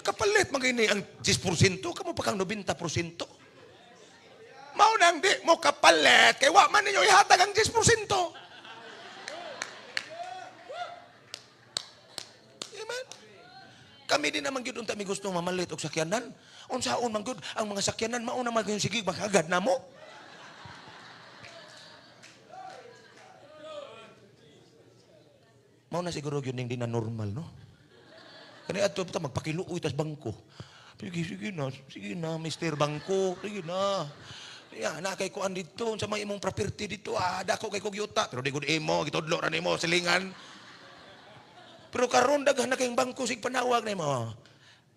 S1: Kapalit magini ang 10%, kamo pa kang 90%. Mao nang di mo kapalit, kay wa man ninyo ihatag ang 10%. Amen? Kami din naman gyud unta mi gusto mamalit og sakyanan. Unsaon man gyud ang mga sakyanan mao na man gyud sige magagad namo. Mao na siguro gyud ning di na normal, no? Kani adto ta magpakiluoy tas bangko. Sige, sige na, sige na, Mr. Bangko, sige na. Ya, na kay kuan didto unsa may imong property didto, ah, dako kay kog yuta, pero di gud imo, gitudlo ra nimo silingan. Pero karon daghan na kayong bangko sig panawag nimo.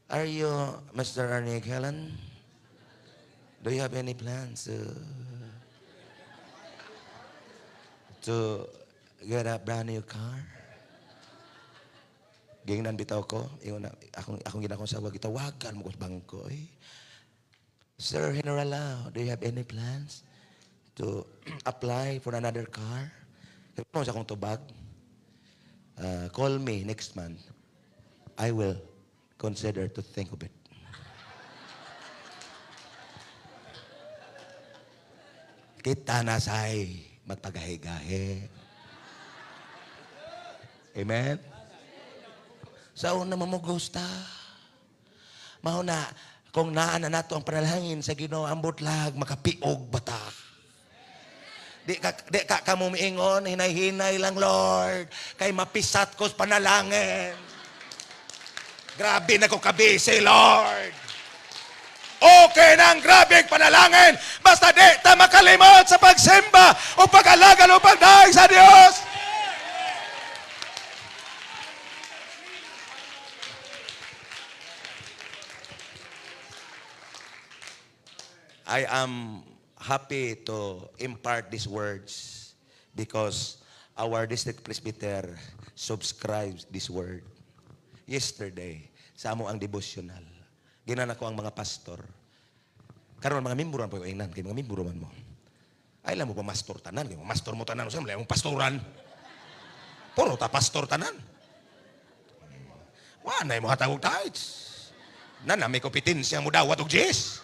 S1: Are you Mr. Arnie Helen? Do you have any plans to get a brand new car? Gingnan bitaw ko, ingon na, akong ginakong sawa, gitawagan mo ko sa bangko. Eh. Sir General, do you have any plans to apply for another car? Kaya mo sa akong tubag, call me next month. I will consider to think of it. Kita na say magpagahi-gahi. Amen? Sa una mamugusta. Mao na, kung naa na nato ang panalangin sa Ginoo, ambot lag, makapiog bata. Di ka kamo miingon, hinay-hinay lang, Lord, kay mapisat ko sa panalangin. Grabe na ko kabisi, Lord. Okay na ang grabe ang panalangin, basta di ta makalimot sa pagsimba o pag-alagal o pagdaig sa Dios. I am happy to impart these words because our district presbyter subscribes this word. Yesterday, sa amo ang devotional, ginana ko ang mga pastor. Karon mga membro po yung ingnan, kay mga membro man mo. Ay lang mo pa mastor tanan, kay mastor mo tanan, usa mo pastoran. Puro ta pastor tanan. Wa na mo hatag og tithes. Na na may kompetensya mo dawat og 10.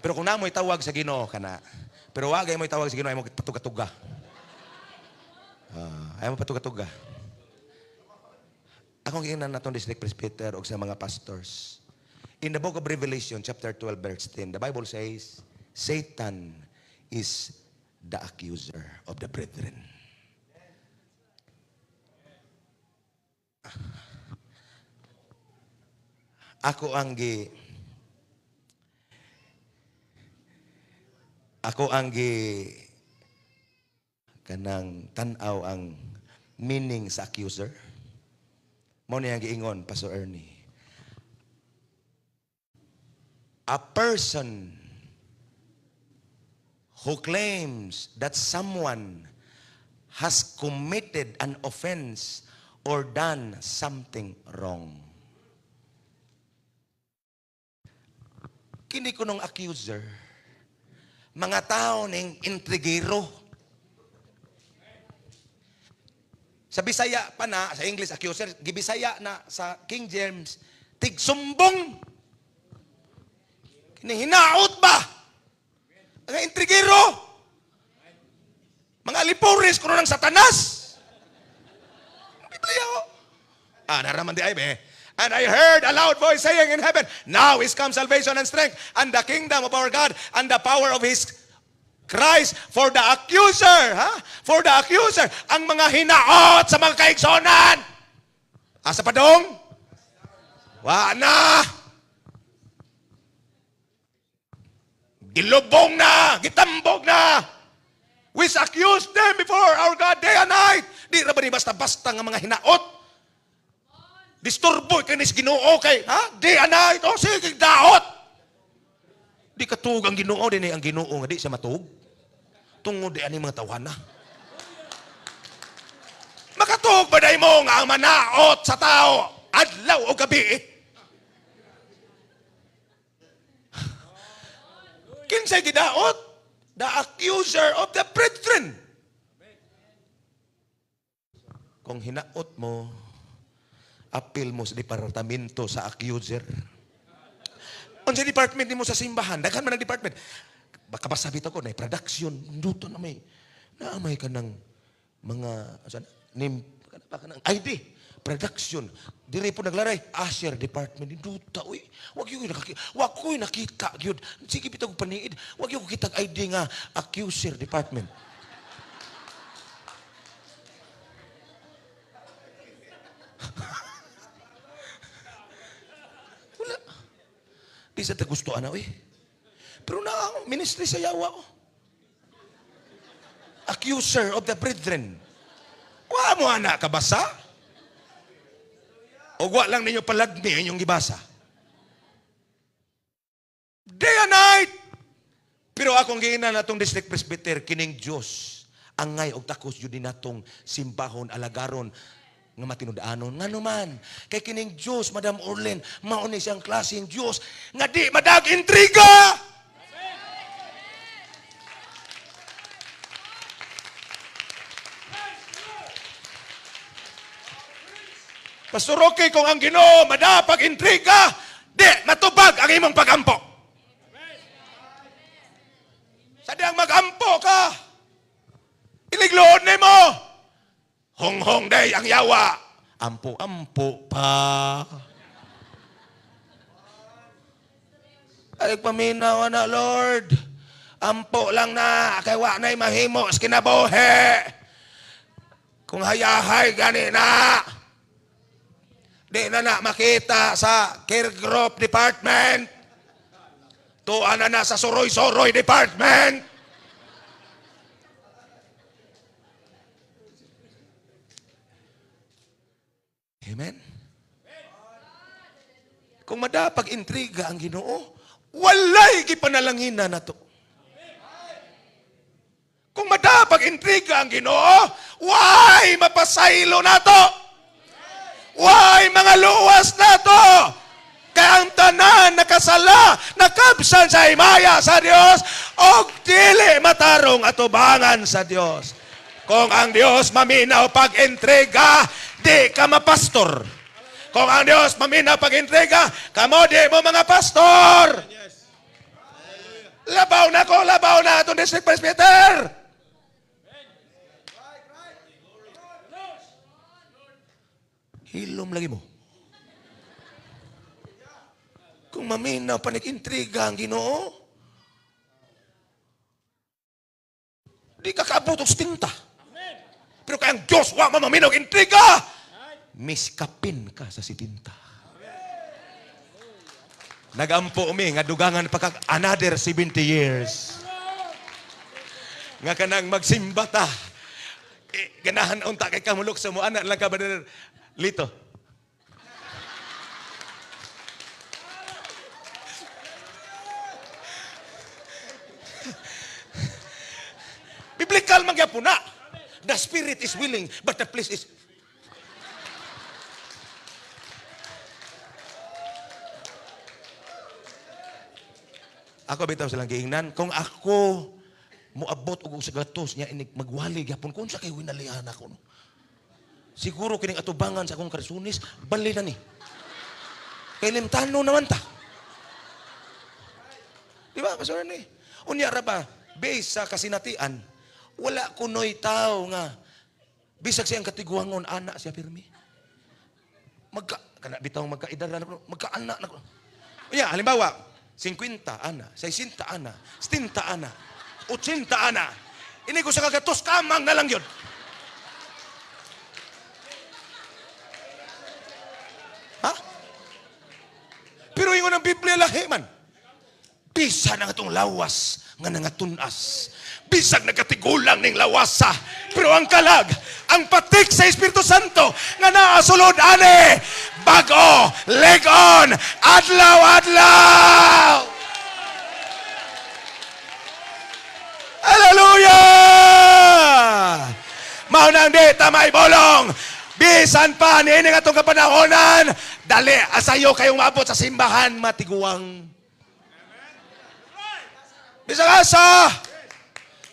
S1: Pero kung namoy tawag sa Ginoo kana, pero wagay mo tawag sa Ginoo ay mo patuga-tuga. Ah, ay mo patuga-tuga. Akong giingnan natong district presbyter og sa mga pastors. In the book of Revelation, chapter 12, verse 10, the Bible says, Satan is the accuser of the brethren. Ako ang gi kanang tan-aw ang meaning sa accuser. Mao niya ang giingon, Pastor Ernie. A person who claims that someone has committed an offense or done something wrong. Kini kunong accuser, mga tao ning intrigero. Sa Bisaya pa na, sa English accuser, gibisaya na sa King James, tigsumbong. Kini hinaot ba? Mga intrigero. Mga alipores kuno ng Satanas. Ang Biblia oh. Ah, naraman di ay be. And I heard a loud voice saying in heaven, "Now is come salvation and strength, and the kingdom of our God, and the power of His Christ, for the accuser," ha? For the accuser, ang mga hinaot sa mga kaigsonan. Asa pa dong? Wa na. Gilubong na, gitambog na. We accuse them before our God day and night. Di ra ba ni basta-basta nga mga hinaot? Disturbo kay nis Ginoo kay, ha? Day and night. Oh, sige, daot. Di katuog ang Ginoo din ang Ginoo nga di siya matuog. Tungod di ani mga tawhana. Makatuog ba day mo nga ang manaot sa tao adlaw o gabi? Eh? Kinsay gidaot? The accuser of the brethren. Kung hinaot mo, apil mo sa departamento sa accuser. Unsa department nimo sa simbahan? Daghan man ang department. Baka pasabit ako na production, duto na may kanang mga asa name kana pa kanang ID production. Dire po naglaray usher department duta uy. Wag gyud nakaki wag ko'y nakita gyud. Sige bitaw paniid. Wag gyud ko kitag ID nga accuser department. Wala. Di sa tagusto ana uy. Pero na ang ministry sa yawa ko. Accuser of the brethren. Wa mo ana kabasa? O wa lang ninyo palagni inyong gibasa. Day and night. Pero akong giinan natong district presbyter kining Dios angay og takos jud natong simbahon alagaron nga matinud-anon. Ngano man, kay kining Dios, Madam Orlin, mao ni siyang klaseng Dios nga di madag intriga. Pastor Rocky, kung ang Ginoo madapag intriga, di matubag ang imong pagampo. Sa diyang magampo ka, iligloon nimo. Honghong day ang yawa. Ampo-ampo pa. Ay, paminaw na, Lord. Ampo lang na, kay wa na'y mahimo sa kinabuhi. Kung hayahay, gani na. Di na na makita sa care group department. Tuwa na na sa suroy-suroy department. Amen? Kung madapag intriga ang Ginoo, walay gipanalangin na to. Kung madapag intriga ang Ginoo, why mapasaylo na to? Why mga luwas na to? Kaya ang tanan nakasala, nakabsan sa himaya sa Dios, og dili matarong atubangan sa Dios. Kung ang Dios maminaw pag-intriga, di ka mapastor, Kung ang Dios maminaw pag-intriga, kamo di mo mga pastor. Labaw na ko, labaw na atong district presbyter. Hilom lagi mo. Kung maminaw panig-intriga ang Ginoo, di ka kaabot og 70. Pero kay ang Diyos wa maminaw intriga, miskapin ka sa 70. Nagampo mi nga dugangan pa kag another 70 years. Nga kanang magsimba ta. Eh, ganahan unta kay kamulok sa mo ana lang ka ba lito. Biblical man gyapon na. The spirit is willing, but the flesh is. Ako bitaw silang giingnan, kung ako moabot og usa gatos niya inig magwali gyapon kung sa kay winalihan ako no. Siguro kining atubangan sa akong karsunis, bali na ni. Kay limtano naman ta. Di ba, Pastor ni? Unya ra ba, based sa kasinatian, wala kunoy tao nga bisag siyang katiguangon ana siya pirmi. Magka kana bitaw magkaedad na kuno, magkaana na kuno. Unya, halimbawa, 50 ana, 60 ana, 70 ana, 80 ana. Ini ko sa kagatos kamang na lang yun. Ha? Pero ingon ang Biblia lahi man. Bisan ang atong lawas nga nangatunas. Bisag nagkatigulang ning lawasa. Pero ang kalag, ang patik sa Espiritu Santo nga naa sulod ani, bag-o, leg-on, adlaw-adlaw. Hallelujah! Mao nang di ta maibolong. Bisan pa niini nga atong kapanahonan, dali asayo kayong maabot sa simbahan matiguang. Bisag asa,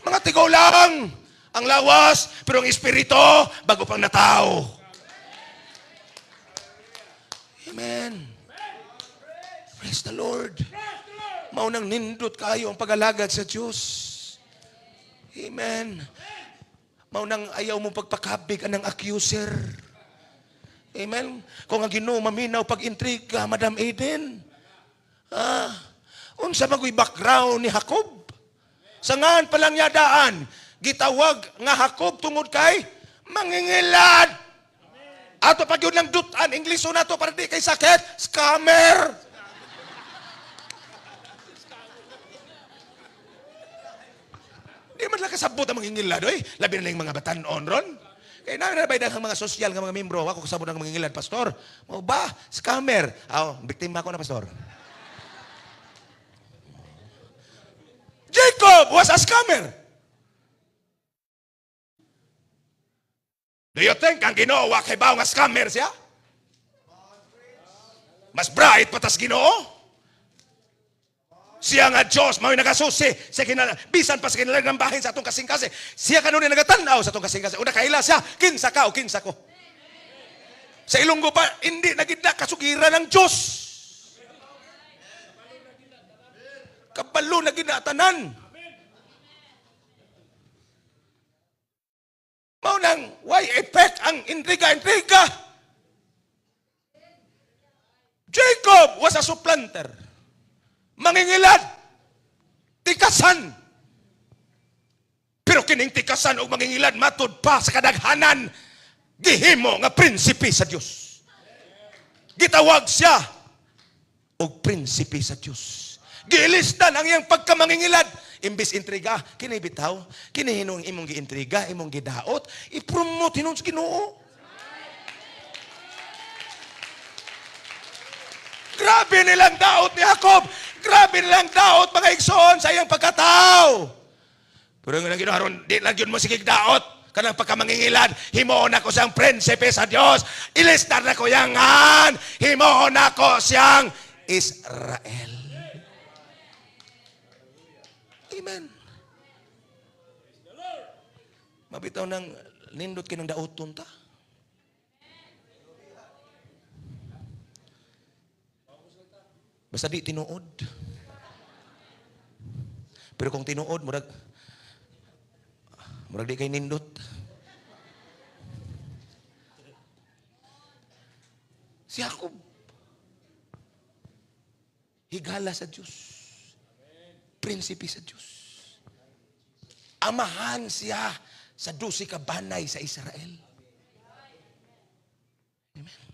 S1: mga tigulang ang lawas, pero ang espiritu bago pang nataw. Amen. Praise the Lord. Mao nang nindot kayo ang pag-alagad sa Diyos. Amen. Mao nang ayaw mo pagpakabig anang accuser. Amen. Kung ang Ginoo maminaw pag-intriga, Madam Eden. Unsa man ko'y background ni Jacob? Sa ngan pa lang niya daan, gitawag nga Jacob tungod kay mangingilad. Ato pag yun lang dutan, Ingleso na to para di kay sakit, scammer. Di man lang kasabot ang mangingilad, oy. Labi na lang mga batanon ron. Kaya namin na ba ang mga sosyal nga mga membro, ako kasabot ang mangingilad, pastor. Mao ba? Scammer. Aw, biktima ko na, pastor. Jacob was a scammer. Do you think ang Ginoo wa kay bawo nga scammer siya? Mas bright pa tas Ginoo? Siya nga Diyos, mao'y nagasusi sa bisan pa sa kinalagang bahin sa atong kasing-kasing. Siya kanunay nagatanaw sa atong kasing-kasing. Una kaila siya, kinsa ka o kinsa ko. Sa Ilonggo pa, hindi na gid na kasugiran ng Diyos. Kabalo na gid na tanan. Mao nang why effect ang intriga-intriga. Jacob was a supplanter. Mangingilad. Tikasan. Pero kining tikasan og mangingilad matud pa sa kadaghanan, gihimo nga prinsipe sa Dios. Gitawag siya og prinsipe sa Dios. Giilistan ang iyang pagkamangingilad. Imbis intriga, kini bitaw, kini hinung imong giintriga, imong gidaot, i-promote hinuon sa Ginoo. Grabe nilang daot ni Jacob. Grabe nilang daot mga igsoon sa iyang pagkatao. Pero nga Ginoo aron di lang yun mo sige daot kanang pagkamangingilad, himuon ako siyang prinsipe sa Dios. Ilistar na ko yangan, himuon ako siyang Israel. Amen. Mabitaw nang nindot kinang daoton ta. Basta di tinuod. Pero kung tinuod, murag di kay nindot. Si Jacob, higala sa Diyos. Prinsipe sa Diyos. Amahan siya sa 12 ka banay sa Israel. Amen.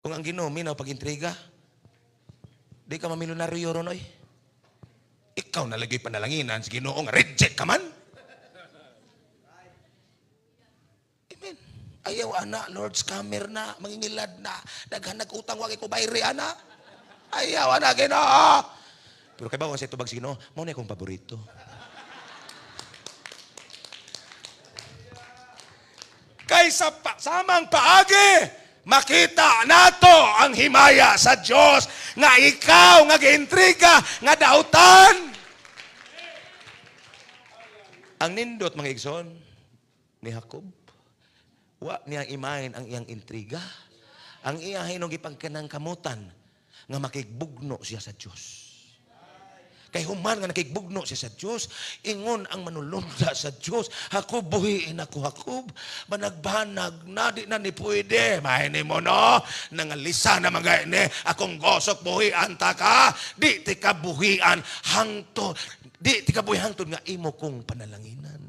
S1: Kung ang Ginoo minaw pag-intriga, di ka mamilyonaryo ron, oy. Ikaw na lagi panalanginan sa Ginoo nga reject ka man. Amen. Ayaw ana, Lord, scammer na, mangingilad na, daghan nag-utang, wag ko bayri ana. Ayaw ana, Ginoo. Pero kay ba sa tubag sa Ginoo, mao na akong paborito. Kaysa samang paagi, makita nato ang himaya sa Dios nga ikaw nga giintriga nga dautan. Ang nindot, mga igsoon, ni Jacob, wa niya imahin ang iyang intriga. Ang iya hinong gipagkanang kamutan nga makigbugno siya sa Dios. Kay human nga nakigbugno siya sa Dios, ingon ang manulunda sa Dios, Jacob, buhiin ako, Jacob. Banagbanag na, di na ni pwede. Mahini mo, no? Nangalisa na mga ini, akong gosok, buhian ta ka. Di ti ka buhian hangtod. Di ti ka buhian hangtod nga imo kong panalanginan.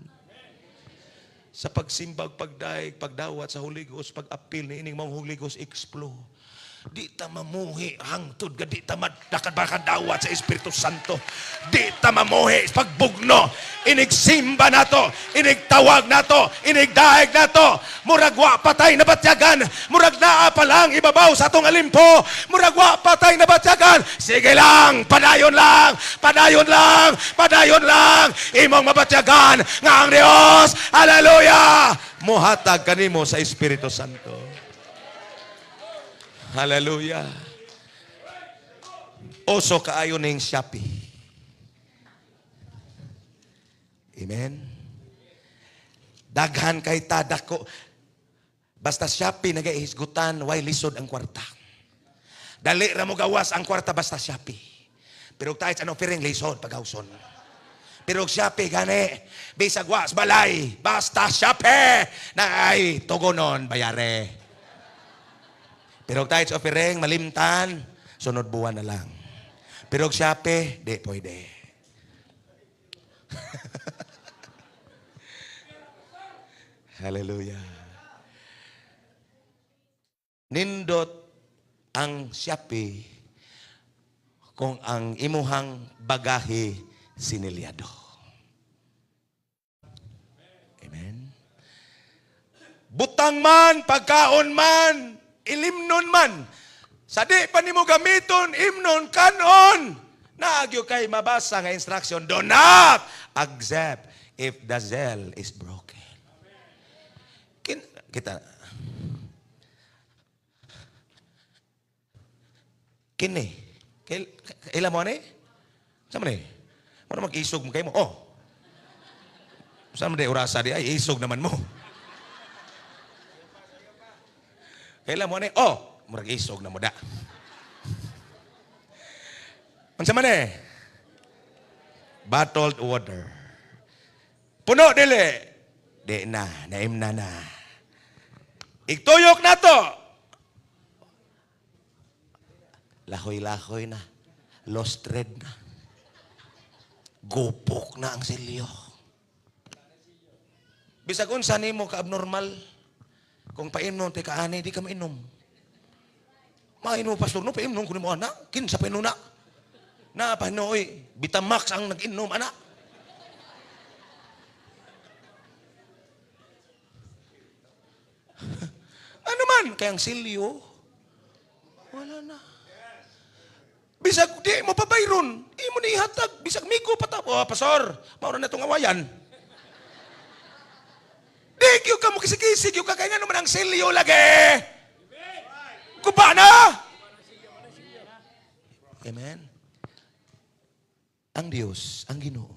S1: Sa pagsimbag, pagdaig, pagdawat sa Holy Ghost, pag-apil ni ining mga Holy Ghost, explore. Di ta mamuhi hangtod ga di ta madakadawat sa Espiritu Santo. Di ta mamuhi pagbugno. Inigsimba nato, inigtawag nato, inigdaig nato. Murag wa patay na batyagan, murag naa pa lang ibabaw sa atong alimpo. Murag wa patay na batyagan. Sige lang, padayon lang, padayon lang, padayon lang. Imong mabatyagan nga ang Dios, hallelujah, muhatag kanimo sa Espiritu Santo. Hallelujah. Oso kaayo ning Shopee. Amen. Daghan kay ta dako. Basta Shopee nagahisgutan, way lisod ang kwarta. Dali ra mo gawas ang kwarta basta Shopee. Pero tayo sa anong piring lisod pagawson. Pero Shopee gani, bisag was balay, basta Shopee na ay tugonon bayare. Pero tayo sa offering, malimtan, sunod buwan na lang. Pero Shopee, di pwede. Hallelujah. Nindot ang Shopee kung ang imuhang bagahe sinilyado. Amen. Butang man, pagkaon man, ilimnon man, sa di pa nimo gamiton, imnon, kanon. Naagyo kay mabasa nga instruction, do not accept if the seal is broken. Kita. Kini. Kaila mo ani? Saan man eh? Muna mag-isog mo kayo mo. Oh. Saan man di orasa di ay isog naman mo. Kailan mo ani? Oh, murag isog na mo da. Unsa man eh? Bottled water. Puno dili. Di na, naim na na. Igtuyok na to. Lahoy-lahoy na. Lost thread na. Gupok na ang silyo. Bisag unsa nimo ka abnormal, kung paimnon ti kaani, di ka mainom. Mainom, pastor, no, paimnon ko nimo ana. Kinsa pa na? Na panoy, Bitamax ang nag-inom ana. Ano man, kaya ang silyo, wala na. Bisag di mo pabayron, imo ni ihatag, bisag migo pa ta. Oh, pastor, maura na itong awayan. Di gyud ka mo kisikisig, gyud ka kay ngano man ang silyo lagi. Kuba na. Amen. Ang Diyos, ang Ginoo.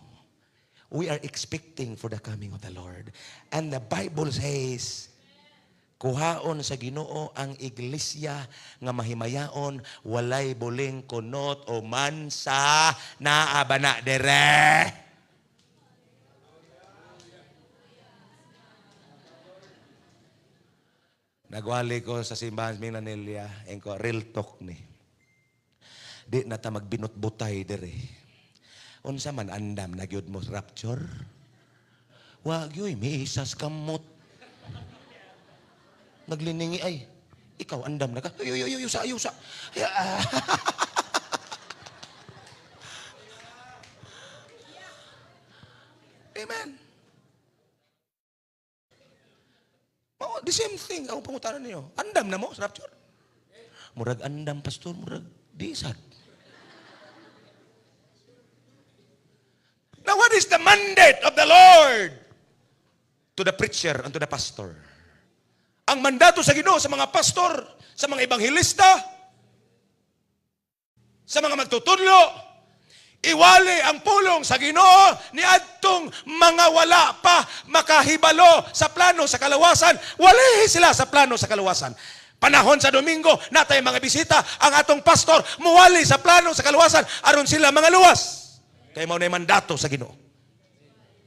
S1: We are expecting for the coming of the Lord. And the Bible says, Kuhaon sa Ginoo ang iglesia nga mahimayaon, walay buling, kunot o mansa. Naa ba na dere? Nagwali ko sa simbahan sa Minanilla, ko real talk ni. Di na ta magbinutbutay dere. Unsa man, andam na gyud mo rapture? Wa gyud, miisas kamot. Nagliningi ay. Ikaw, andam na ka. Ay, ay, ay, ay, sa, ay, ah. Amen. Oh, the same thing ang pangutana niyo. Andam na mo sa rapture? Murag andam, pastor, murag di sad. Now, what is the mandate of the Lord to the preacher and to the pastor? Ang mandato sa Ginoo sa mga pastor, sa mga ebanghelista, sa mga magtutudlo, iwali ang pulong sa Ginoo ni adtong mga wala pa makahibalo sa plano sa kalawasan, wali sila sa plano sa kalawasan. Panahon sa Domingo, natay mga bisita, ang atong pastor muwali sa plano sa kalawasan aron sila mga luwas. Kay mao na mandato sa Ginoo.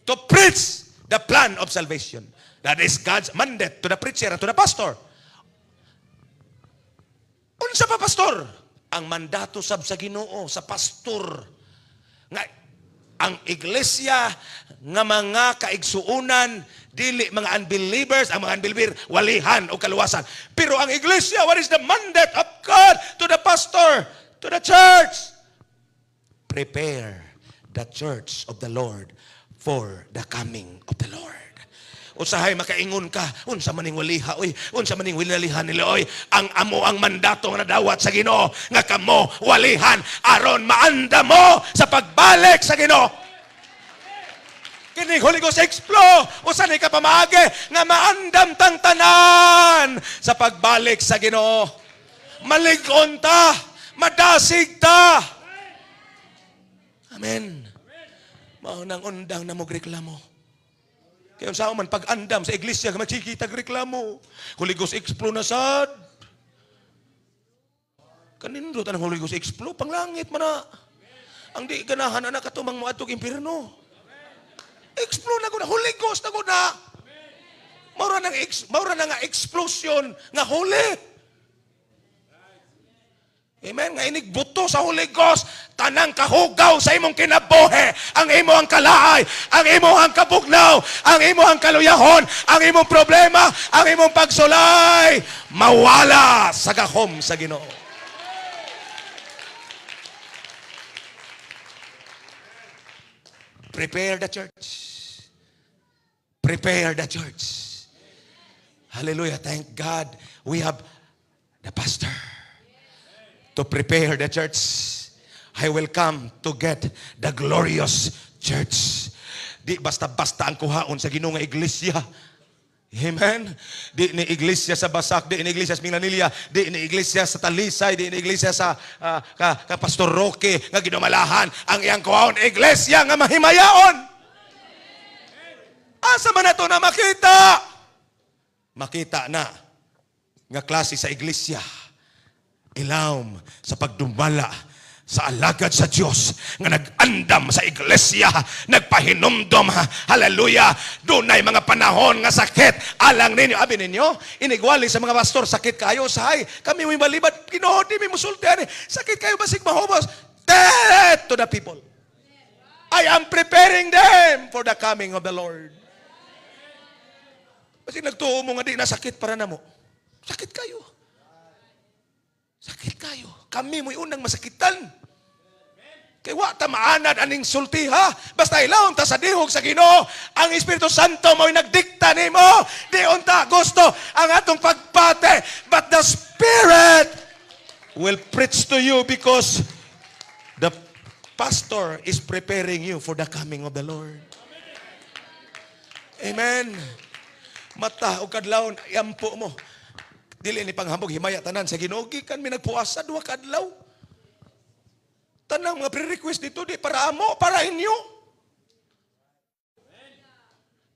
S1: To preach the plan of salvation. That is God's mandate to the preacher and to the pastor. Unsa pa, pastor? Ang mandato sab sa Ginoo sa pastor nga ang iglesia nga mga kaigsuunan, dili mga unbelievers. Ang mga unbeliever, walihan o kaluwasan. Pero ang iglesia, what is the mandate of God to the pastor, to the church? Prepare the church of the Lord for the coming of the Lord. Usahay makaingon ka, unsa maning waliha oy, unsa maning walihan nila oy? Ang amo ang mandato nga nadawat sa Ginoo nga kamo walihan aron maanda mo sa pagbalik sa Ginoo. Kini Holy Ghost Explo, usa ni ka pamaagi nga maandam tang tanan sa pagbalik sa Ginoo. Malig-on ta, madasig ta. Amen. Mao nang undang na mo reklamo. Kaya unsa man pag-andam sa iglesia nga magsikitag reklamo. Holy Ghost Explo na sad. Kanindot ang Holy Ghost Explo, panglangit man na. Ang di ganahan ana katumang moadtog impierno. Explo na ko na, Holy Ghost na ko na. Maura na nga explosion nga holy. Amen. Nga inig buto sa Holy Ghost, tanang kahugaw sa imong kinabuhi, ang imo ang kalaay, ang imo ang kabugnaw, ang imo ang kaluyahon, ang imong problema, ang imong pagsulay, mawala sa gahom sa Ginoo. Prepare the church. Prepare the church. Hallelujah. Thank God we have the pastor to prepare the church. I will come to get the glorious church. Di basta-basta ang kuhaon sa Ginoo nga iglesia. Amen. Di ni iglesia sa Basak, di ni iglesia sa Minanilla, di ni iglesia sa Talisay, di ni iglesia sa ka Pastor Roque nga ginumalahan ang iyang kuhaon, iglesia nga mahimayaon. Asa man nato na makita? Makita na nga klase sa iglesia ilawom sa pagdumala sa alagad sa Dios nga nag-andam sa iglesia, nagpahinumdom, hallelujah, dunay mga panahon nga sakit alang ninyo. Abi ninyo, inigwali sa mga pastor, sakit kayo, sahay, kami may balibad, Ginoo, di mi musulti ani, sakit kayo, basig mahubos. Tell it to the people. I am preparing them for the coming of the Lord. Basig nagtuo mo nga di na sakit para namo. Sakit kayo. Sakit kayo. Kami mo'y unang masakitan. Kay wa ta maanad aning sulti ha. Basta ilawom ta sa dihog sa Ginoo. Ang Espiritu Santo mo'y nagdikta nimo. Di unta gusto ang atong pagpate. But the Spirit will preach to you because the pastor is preparing you for the coming of the Lord. Amen. Mata o kadlawon, iampo mo. Dili ni panghambog, himaya tanan sa Ginoo, gikan mi nagpuasa duha ka adlaw. Tanang mga pre-request dito di para amo, para inyo.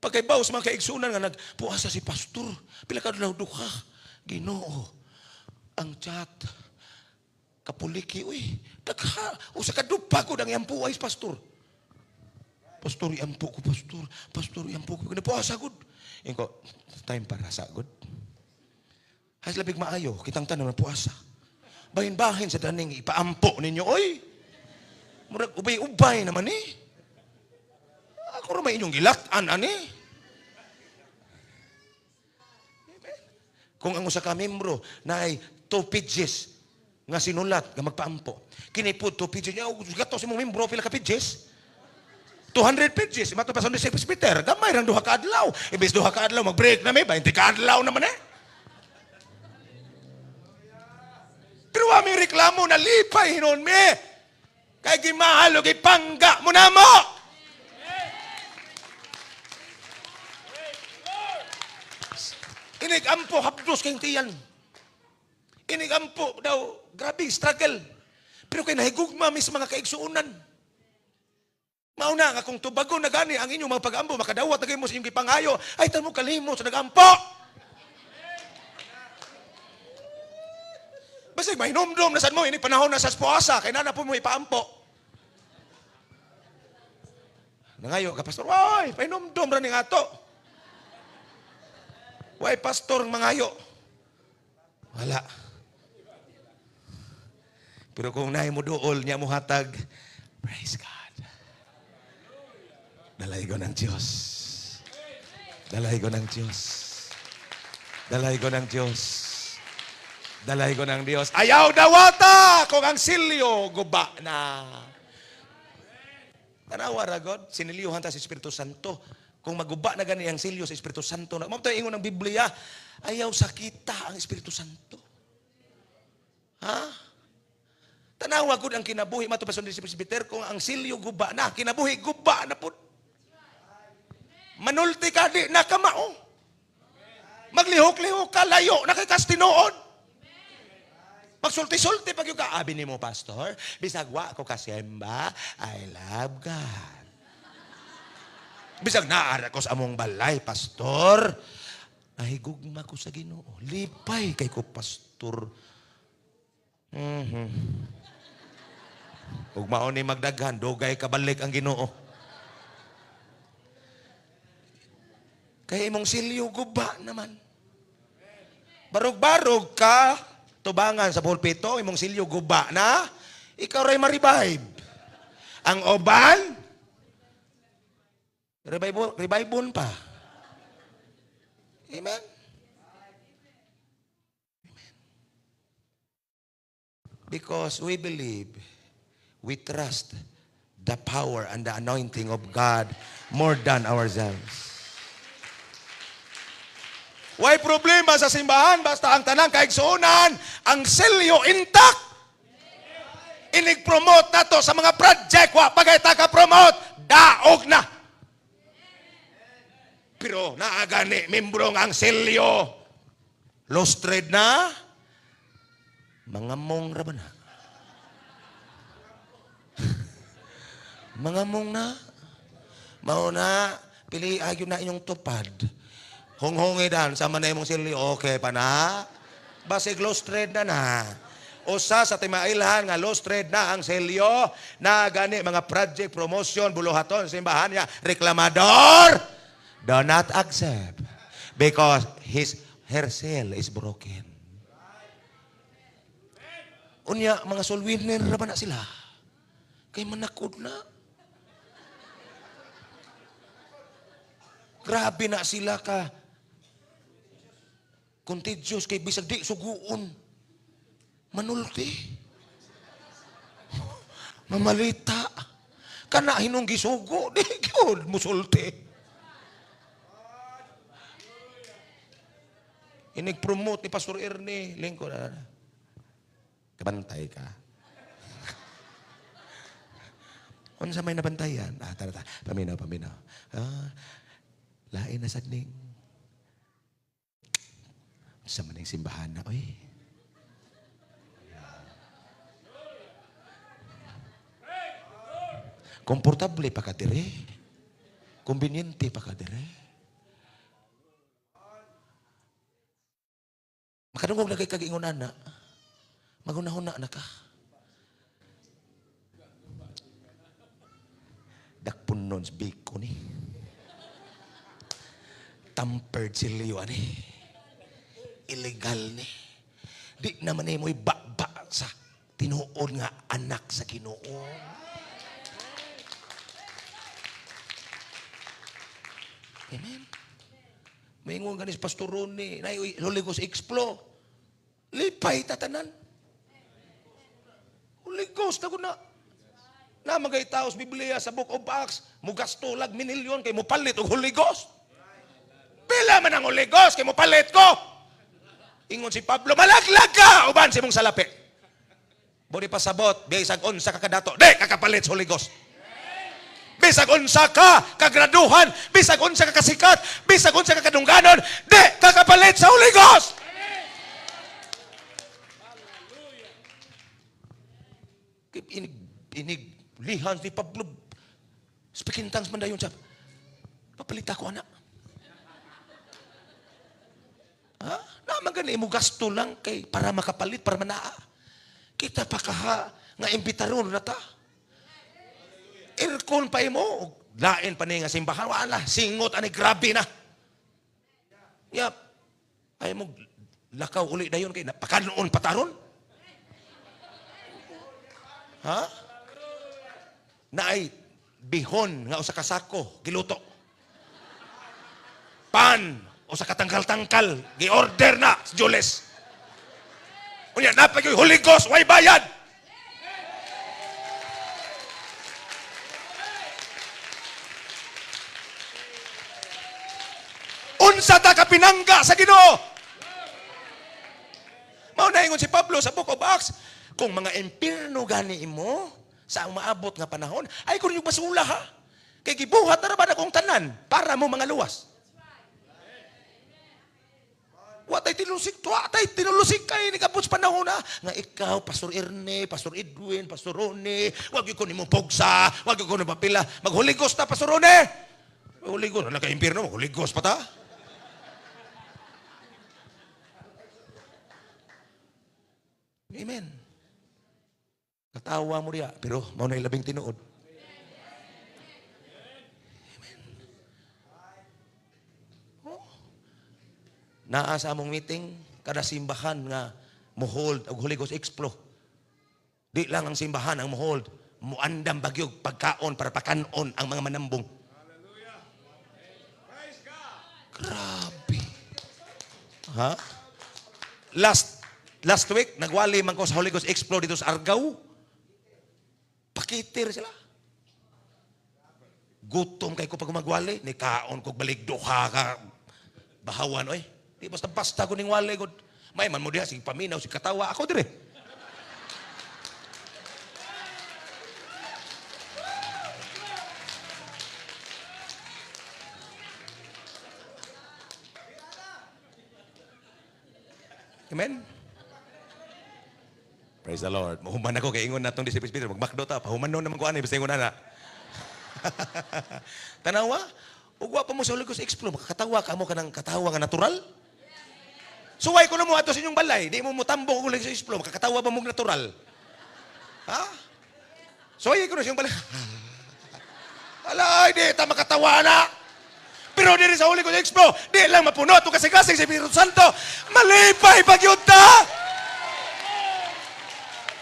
S1: Pagkaibaw sa mga kaigsunan nga nagpuasa si pastor, pila ka adlaw, duha. Ginoo, ang chat, kapuliki, uy, dagha, usa ka dupa ko ang iyang ay pastor. "Pastor, iampo ko, pastor. Pastor, iampo ko." Napuasa gud. Inko, time para sa gud. Has labig maayo, kitang tanan napuasa. Bahin-bahin sa daning ipaampo ninyo, oy. Murag ubay-ubay naman eh. Ako ra may inyong gilak-an, ani. Amen. Kung ang usa ka membro na ay 2 pages nga sinulat nga magpaampo. Kini po 2 pages niya, oh, gato sa imong membro pila ka pages? 200 pages. Mato pa sa si Peter, gamay rang 2 ka adlaw. Imbes 2 ka adlaw mag-break na may 20 ka adlaw naman eh. Pero aming reklamo na lipay hinon mi. Kay gimahal og ipangga mo na mo. Inig-ampo hapdos kayong tiyan. Inig-ampo daw, grabe struggle. Pero kay nahigugma mi sa mga kaigsuonan. Mauna nga kung tubago na gani ang inyong mga pag-ampo, makadawat na kayo mo sa inyong gipangayo, ay tamo kalimo sa nag-ampo. Basig mahinumdum na sad mo, ini panahon na sa espoasa, kay na po mo ipaampo. Nangayo ka, pastor, "Oy, pahinumdum ra ning ato." Way pastor mangayo. Wala. Pero kung naay mo duol niya mo hatag, praise God. Dalaygon ng Diyos. Dalaygon ng Diyos. Dalaygon ng Diyos. Dalaygon ng Diyos. Ayaw dawata kung ang silyo guba na. Tanawa ra God, sinilyohan ta sa Espiritu Santo. Kung maguba na gani ang silyo sa Espiritu Santo, na mao ingon ng Biblia, ayaw sakita ang Espiritu Santo. Ha? Tanawa gud ang kinabuhi mato pa sa presbyter kung ang silyo guba na, kinabuhi guba na pud. Manulti ka di na kamao. Maglihok-lihok ka layo na kay kas tinuod. Magsulti-sulti pag yung ka, abi nimo, pastor, bisag wa ko kasemba, I love God. Bisag naara ko sa among balay, pastor, nahigugma ko sa Ginoo. Lipay kay ko, pastor. Ug mao ni magdaghan, dugay kabalik ang Ginoo. Kay imong silyo guba naman. Barog-barog ka, tubangan sa pulpito, imong silyo guba na, ikaw ray ma-revive. Ang uban, revive, revive pa. Amen? Amen. Because we believe, we trust the power and the anointing of God more than ourselves. Way problema sa simbahan, basta ang tanang kaigsuonan, ang selyo intact. Inig-promote na to sa mga project, wa pagay ta ka-promote, daog na. Pero naagani, membro nga ang selyo, lost trade na, mga mong ra ba na? Mga mong na, mao na, pili ayo na inyong tupad. Hunghungi dan, sama na imong silyo, okay pa na? Basig lost trade na na. Usa sa timailhan nga lost trade na ang selyo, na gani mga project, promotion, buluhaton, simbahan niya, reklamador, do not accept because her cell is broken. Unya, mga soul winner ra ba na sila? Kay manakod na. Grabe na sila ka contagious kay bisag di suguon. Manulti. Mamalita. Kana hinong gisugo, di gyud musulti. Inig-promote ni Pastor Ernie, lingkod na. Kabantay ka. Unsa may nabantayan? Ah, tara, tara. Paminaw, paminaw. Ah, lain na sad ning. Sa maning simbahan na, oy. Komportable pa ka dire. Kumbiniyente pa ka dire. Makadungog na kay kag ingon ana. Maghunahuna na ka. Dakpunon sa biko ni. Tampered si Leo ani. Illegal ni. Di naman ni mo'y ba sa tinuod nga anak sa Ginoo. Amen. Maingon ganis Pastor Ronnie, nay Holy Ghost Explo. Lipay tatanan. Holy Ghost na na. Na magay tao sa Biblia sa Book of Acts, mugasto lag minilyon kay mopalit og Holy Ghost. Pila man ang Holy Ghost kay mopalit ko. Ingon si Pablo, malaglag ka uban sa imong salapi. Bori pasabot, bisag unsa ka kadato, di kakapalit sa Holy Ghost. Bisag unsa ka kagraduhan, bisag unsa ka kasikat, bisag unsa ka kadungganon, di kakapalit sa Holy Ghost. Inig, inig, lihan ni Pablo, speaking tongues man dayon siya. Papalit ako, anak. Ha? Naman gani, mo gasto lang kay para makapalit, para manaa. Kita pa kaha, nga imbitaron na ta. Aircon pa imo, lain pa ni nga simbahan, wala, singot, ani grabe na. Yap, ay mo, lakaw uli dayon kay napakanoon pataron. Ha? Naay bihon nga usa ka sako giluto. Pan usa ka tangkal-tangkal gi-order na sa Jules. Unya napay Holy Ghost way bayad. Unsa ta ka pinangga sa Ginoo? Mao na ingon si Pablo sa Book of Acts, kung mga impierno gani imo sa umaabot nga panahon, ay kung yung basula ha. Kay gibuhat na ra ba na kung tanan para mo mga luwas. Wa tay tinulusik, wa tay tinulusik kay nigabot sa panahon na nga ikaw Pastor Erne, Pastor Edwin, Pastor Ronnie, wag gyud ko nimo pugsa, wag gyud ko nimo papila, mag-Holy Ghost ta Pastor Ronnie. Holy Ghost, wala ka impierno, mag-Holy Ghost pa ta. Amen. Katawa mo riya, pero mao na labing tinuod. Amen. Oh. Naa sa among meeting, kada simbahan nga mo-hold og Holy Ghost Explo. Di lang ang simbahan ang mo-hold, muandam bagyog pagkaon para pakanon ang mga manambong. Grabe. Ha? Last week, nagwali man ko sa Holy Ghost Explo dito sa Argao. Pakitir sila. Gutom kay ko pag magwali. Ni kaon ko balik duha ka bahawan oy. Di basta basta ko ning wali god. May man mo diha sige paminaw sige katawa ako dire. Amen. Praise the Lord. Mahuman ako kay ingon natong disciples Peter, magmakdo ta, pahuman naman ko ani basta ingon ana. Tanawa, ug wa pa mo sa Holy Ghost Explo, makakatawa ka mo kanang katawa nga natural. Suway ko na mo ato sa inyong balay, di mo motambok og Holy Ghost Explo, makakatawa ba mo natural? Ha? Suway ko na sa inyong balay. Alay, di ta makatawa na. Pero diri sa Holy Ghost Explo, di lang mapuno atong kasing-kasing sa Espiritu Santo. Malipay pagyud ta.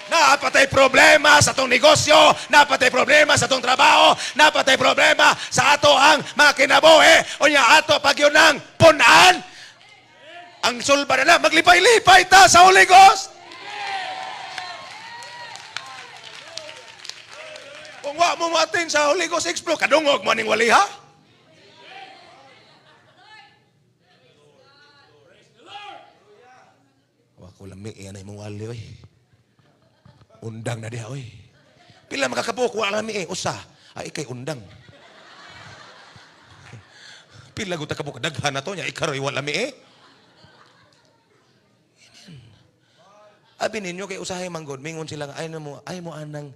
S1: Napatay problema sa atong negosyo, napatay problema sa atong trabaho, napatay problema sa ato ang mga kinabuhi. Unya ato pagyud ng punan. Ang sulba na lang, maglipay-lipay ta sa Holy Ghost. Kung wa mo matin sa Holy Ghost Explo, kadungog mo ning wali ha? Wa ko lami yan ay mong wali oy. Undang na diha oy. Pila makakabuok wa lami eh usa. Ay ikay undang. Pila gud ta kabuok daghan na to nya ikaroy wa lami eh. Amen. Abi ninyo kay usahay man gud mingon sila nga ay mo ay mo anang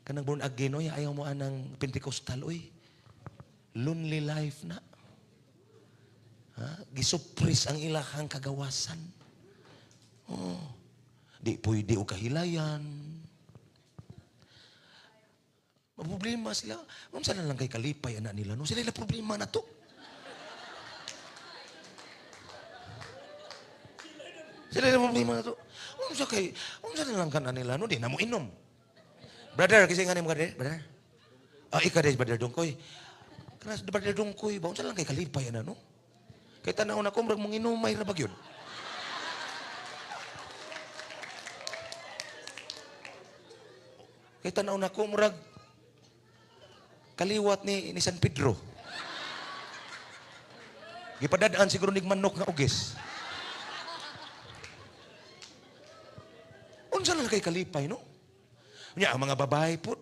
S1: kanang born again oy, ayaw mo anang Pentecostal oy. Lonely life na. Ha? Gisupris ang ilahang kagawasan. Oh, di pwede og kahilayan. Maproblema sila. Unsa na lang kay kalipay ana nila, no? Sila ila problema na to. Sila ila problema na to. Unsa kay, unsa na lang kana nila, no? Di na mo inom. Brother, kasi nga ni mo brother? Ah, ika des, brother Dongkoy. Kana brother Dongkoy ba, unsa lang kay kalipay ana, no? Kay tanaw na ko, murag mong inumay ra ba gyud? Kay tanaw na ko, murag kaliwat ni San Pedro. Gipadadaan siguro nig manok nga ugis. Unsa lang kay kalipay, no? Unya, ang mga babae po,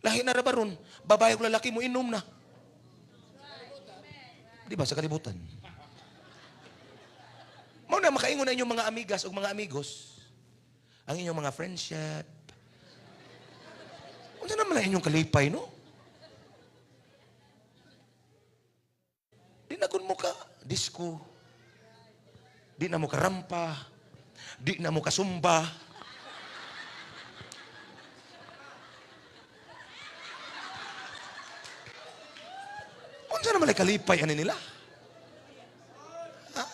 S1: lahi na ra ba ron? Babae o lalaki mo inom na. Di ba sa kalibutan? Mao na makaingon na inyong mga amigas o mga amigos. Ang inyong mga friendship. Unsa naman ang inyong kalipay, no? Di na kun mo ka disco. Di na mo ka rampa. Di na mo ka sumba. Unsa naman ay kalipay ani nila? Ha?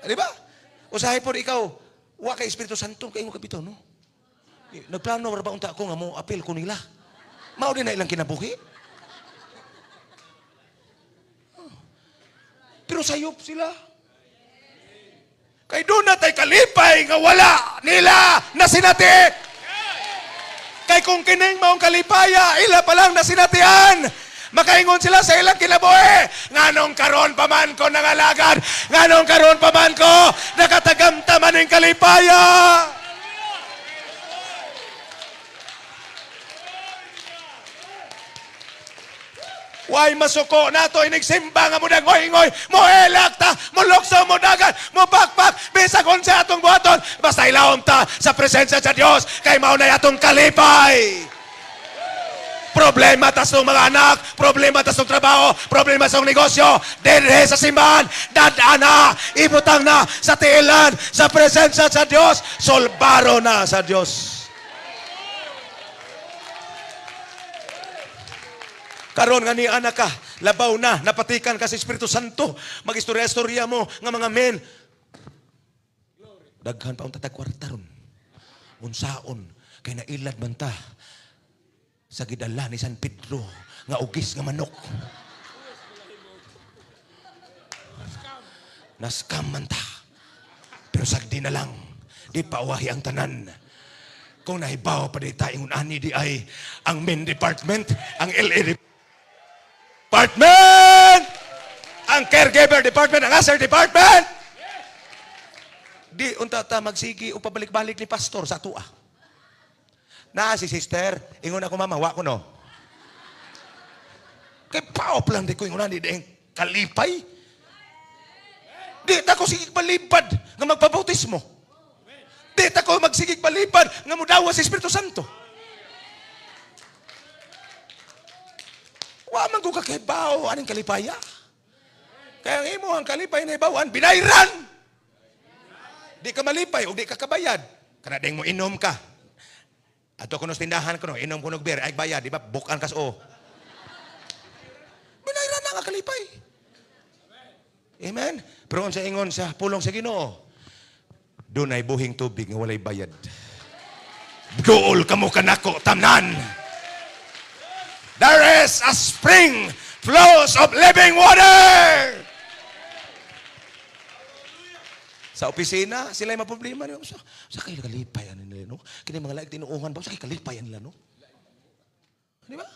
S1: Di ba? Usahay po ikaw, wa kay Espiritu Santo, kay mo kabitaw, no? Nagplano ra ba unta ako nga mo apil ko nila? Mao din na ilang kinabuhi. Pero sayop sila. Kay doon na tay kalipay nga wala nila na sinati. Kay kung kining maong kalipaya, ila pa lang nasinatian. Makaingon sila sa ilang kinabuhi. Nganong karon pa man ko nangalagad, nganong karon pa man ko nakatagamta man ang kalipaya. Why masuko nato inigsimba nga mo ngoy-ngoy, moelak ta, molokso, modagan, mobakpak, bisag unsa atong buhaton, basta ilawom ta sa presensya sa Dios, kay mao na atong kalipay. Problema tas ng mga anak, problema tas ng trabaho, problema sa negosyo, dinhe sa simbahan, dad-a na, ibutang na sa tiilan, sa presensya sa Dios, solbaro na sa Dios. Karon nga ni anak ka, labaw na, napatikan ka sa Espiritu Santo. Magistorya-istorya mo nga mga men. Daghan pa ang tatagkwarta ron. Unsaon, kay nailad man ta sa gidala ni San Pedro nga ugis nga manok. Nascam man ta. Pero sagdi na lang, di pa uwahi ang tanan. Kung nahibaw pa di ta ingon ani di ay ang men department, ang LA department, ang caregiver department, ang usher department. Di unta ta magsigi o pabalik-balik ni pastor sa atua. Naa si sister, ingon ako mama, wa ko no. Kay paop lang di ko ingon ani di kalipay. Di ta ko sigig balibad nga magpabautismo. Di ta ko magsigig balibad nga mudawa sa Espiritu Santo. Wa man ko kakahibaw aning kalipaya. Kaya ang imo ang kalipay na hibawan, binayran. Di ka malipay o di ka kabayad. Kana ding mo inom ka. Ato kuno sa tindahan kuno, inom kuno beer, ay bayad, di ba? Bukan kas o. Binayran na nga kalipay. Amen? Pero unsa ingon sa pulong sa Ginoo, dunay buhing tubig nga walay bayad. Duol kamo kanako tamnan. There is a spring flows of living water. Sa opisina, sila ay maproblema. Sa kay kalipay ano nila, no? Kini mga laig tinuuhan ba? Sa kay kalipay nila, no? Di ba?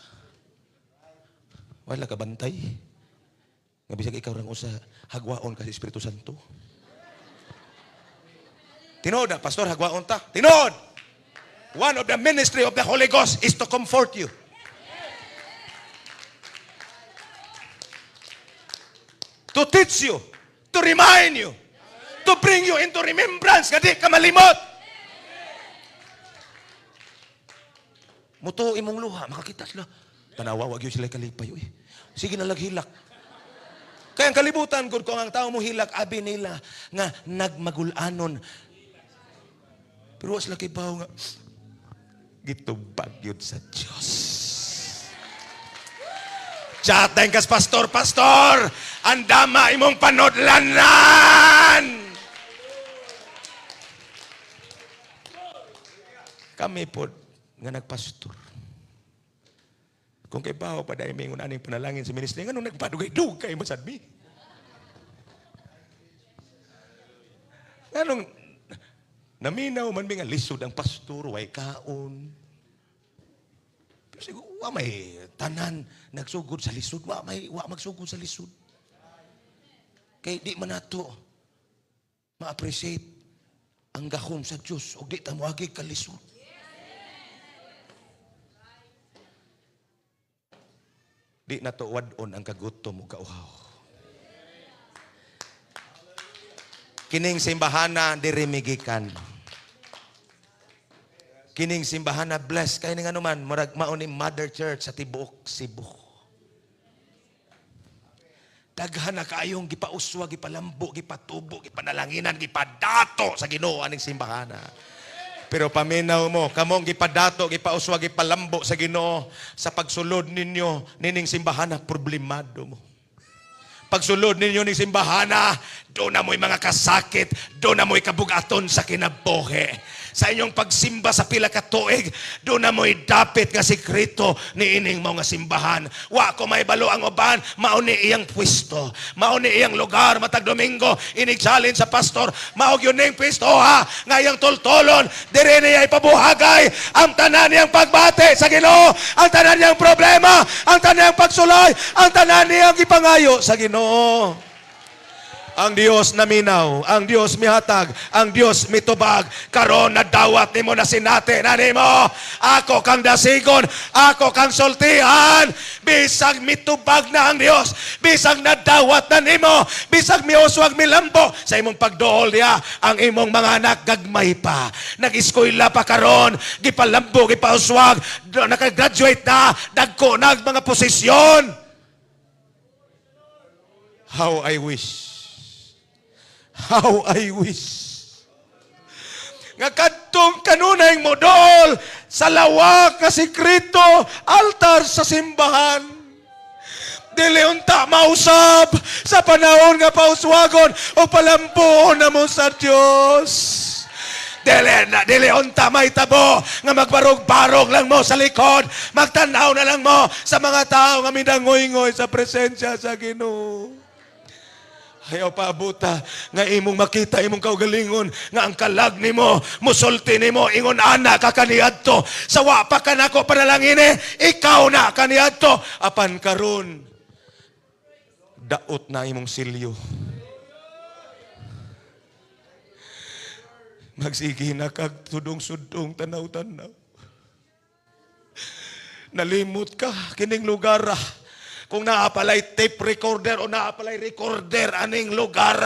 S1: Wala ka bantay. Nga bisag ikaw rang usa hagwaon ka sa Espiritu Santo. Tinuod na, pastor, hagwaon ta. Tinuod! One of the ministry of the Holy Ghost is to comfort you. To teach you, to remind you, to bring you into remembrance, nga di ka malimot. Muto imong luha, makakita sila. Tanawa, wag yun sila kalipay. Uy. Sige na lang hilak. Kaya ang kalibutan, good, kung ang tao mo hilak, abi nila nga nagmagulanon Pero wa sila kibaw nga gitubag yun sa Diyos. Chat dayon kas pastor, "Pastor, andama imong panudlanan." Kami po nga nagpastor. Kung kay bawo pa dahil may aning panalangin sa ministry, nganong nagpadugay-dugay mo sad mi? Nganong naminaw man mi nga lisod ang pastor, way kaon. Pero siguro, wa may tanan nagsugod sa lisod, wa magsugod sa lisod. Kay di man nato ma-appreciate ang gahom sa Diyos ug di ta moagi kalisod. Di na to wad-on ang kagutom ug kauhaw. Kining simbahana diri migikan. Kining simbahana bless kay ning anuman murag mao ni Mother Church sa tibuok Cebu. Daghan na kaayong gipauswa, gipalambo, gipatubo, gipanalanginan, gipadato sa Ginoo aning simbahana. Pero paminaw mo, kamong gipadato, gipauswa, gipalambo sa Ginoo sa pagsulod ninyo nining simbahana, problemado mo. Pagsulod ninyo ning simbahana, doon na mo'y mga kasakit, doon na mo'y kabugaton sa kinabuhi. Sa inyong pagsimba sa pila ka tuig, doon na mo'y dapit nga sekreto ni ining mga simbahan. Wa ko may balo ang uban, mao ni iyang pwesto, mao ni iyang lugar matag Domingo, inig challenge sa pastor, mao gyud ning pwesto ha, nga iyang toltolon, diri niya ipabuhagay ang tanan niyang pagbate sa Ginoo, ang tanan niyang problema, ang tanan niyang pagsulay, ang tanan niyang gipangayo sa Ginoo. Ang Dios naminaw, ang Dios mihatag, ang Dios mitubag. Karon nadawat nimo na sinate na nimo. Ako kang dasigon, ako kang sultihan. Bisag mitubag na ang Dios, bisag nadawat na nimo, bisag miuswag milambo sa imong pagduol niya, ang imong mga anak gagmay pa. Nag-eskwela pa karon, gipalambo, gipauswag, nakagraduate na, dagko na ang mga posisyon. How I wish. How I wish. Nga kadtong kanunay mo dool sa lawak nga sekreto altar sa simbahan. Dili unta mausab sa panahon nga pauswagon o palambuon na mo sa Dios. Dili na dili unta mahitabo nga magbarog-barog lang mo sa likod, magtan-aw na lang mo sa mga tao nga mindangoy-ngoy sa presensya sa Ginoo. Ayaw paabuta nga imong makita imong kaugalingon nga ang kalag nimo musulti nimo ingon ana ka kaniadto sa wa pa kanako panalangin ikaw na kaniadto apan karon daot na imong silyo. Magsige na kag tudong-sudong tanaw-tanaw. Nalimot ka kining lugar. Kung naapalay tape recorder o naapalay recorder aning lugar,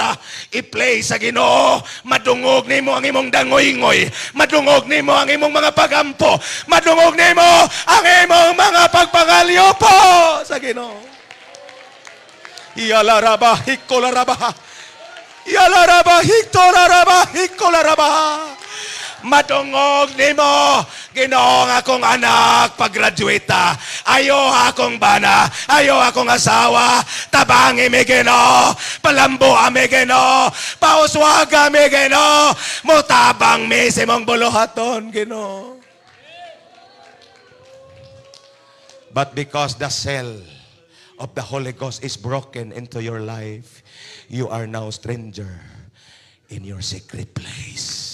S1: i-play sa Ginoo. Madungog nimo ang imong dangoy-ngoy, madungog nimo ang imong mga pagampo, madungog nimo ang imong mga pagpangalyo po sa Ginoo. Iyalaraba hikolaraba. Iyalaraba hikolaraba hikolaraba. Madungog nimo Ginoo ang akong anak pag-graduate, ayo akong bana, ayo akong asawa, tabangi mi Ginoo, palambo ami Ginoo, pauswag mi Ginoo, mutabang mi sa imong buluhaton Ginoo. But because the cell of the Holy Ghost is broken into your life, you are now stranger in your secret place.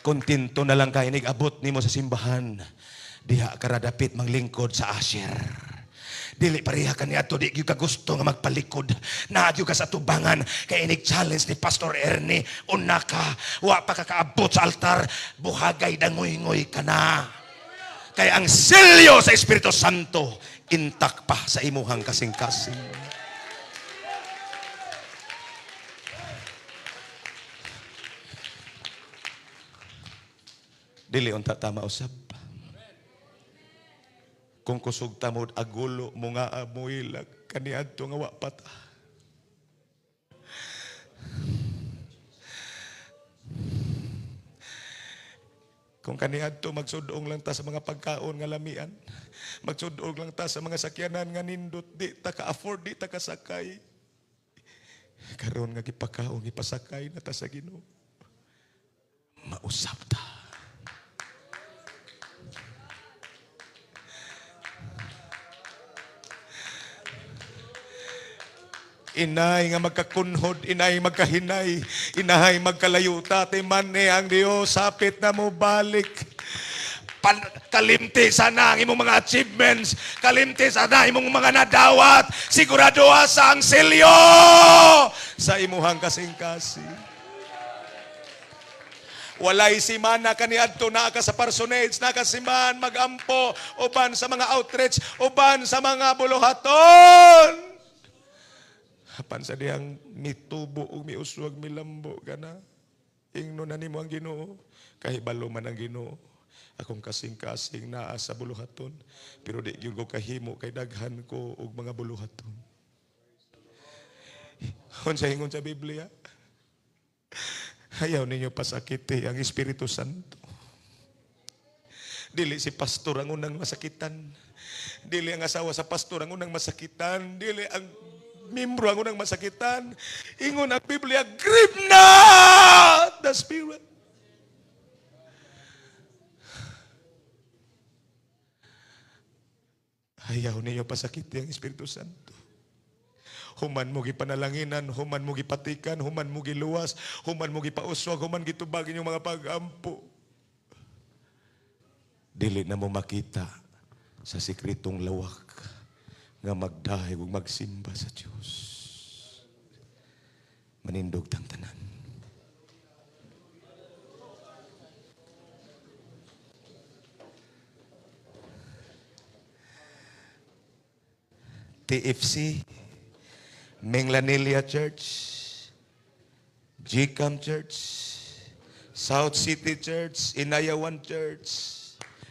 S1: Kontento na lang ka, inig-abot nimo sa simbahan. Diha karadapit manglingkod sa asher. Dili pareha ka niadto, di gyud ka gusto nga magpalikod. Naa gyud ka sa tubangan kay inig challenge ni Pastor Ernie, una ka, wa pa ka kaabot sa altar, buhagay dangoy-ngoy ka na. Kay ang selyo sa Espiritu Santo intak pa sa imuhang kasing-kasing. Dili unta tama usab. Kung kusog tamod agulo mo nga amuilag kaniadto nga wa pa ta. Kung kaniadto magsudong lang ta sa mga pagkaon nga lamian, magsudong lang ta sa mga sakyanan nga nindot, di ta ka-afford, di ta kasakay. Karon nga gipakaon, gipasakay na ta sa Ginoo. Mausap ta. Inay nga magkakunhod, inay magkahinay, inahay magkalayo ta, man eh ang Dios, sapit na mo balik. Kalimti sana ang imong mga achievements, kalimti sana imong mga nadawat, sigurado sa ang selyo sa imuhang kasing-kasing. Walay simana kaniadto naa ka sa parsonage, naa ka simbahan, magampo, uban sa mga outreach, uban sa mga buluhaton. Apan sa dihang mitubo ug miuswag milambo ka na. Ingno na nimo ang Ginoo, kahibalo man ang Ginoo. Akong kasing-kasing naa sa buluhaton, pero di gyud ko kahimo kay daghan ko og mga buluhaton. Unsa ingon sa Biblia? Ayaw ninyo pasakiti ang Espiritu Santo. Dili si pastor ang unang masakitan. Dili ang asawa sa pastor ang unang masakitan. Dili ang membro ang unang masakitan. Ingon ang Biblia, grieve not the Spirit. Ayaw ninyo pasakiti ang Espiritu Santo. Human mo gipanalanginan, human mo gipatikan, human mo giluwas, human mo gipauswag, human gitubag inyong mga pag-ampo. Dili na mo makita sa sikretong lawak nga magdahig ug magsimba sa Dios. Manindog tang tanan. TFC, Minglanilla Church, GCAM Church, South City Church, Inayawan Church,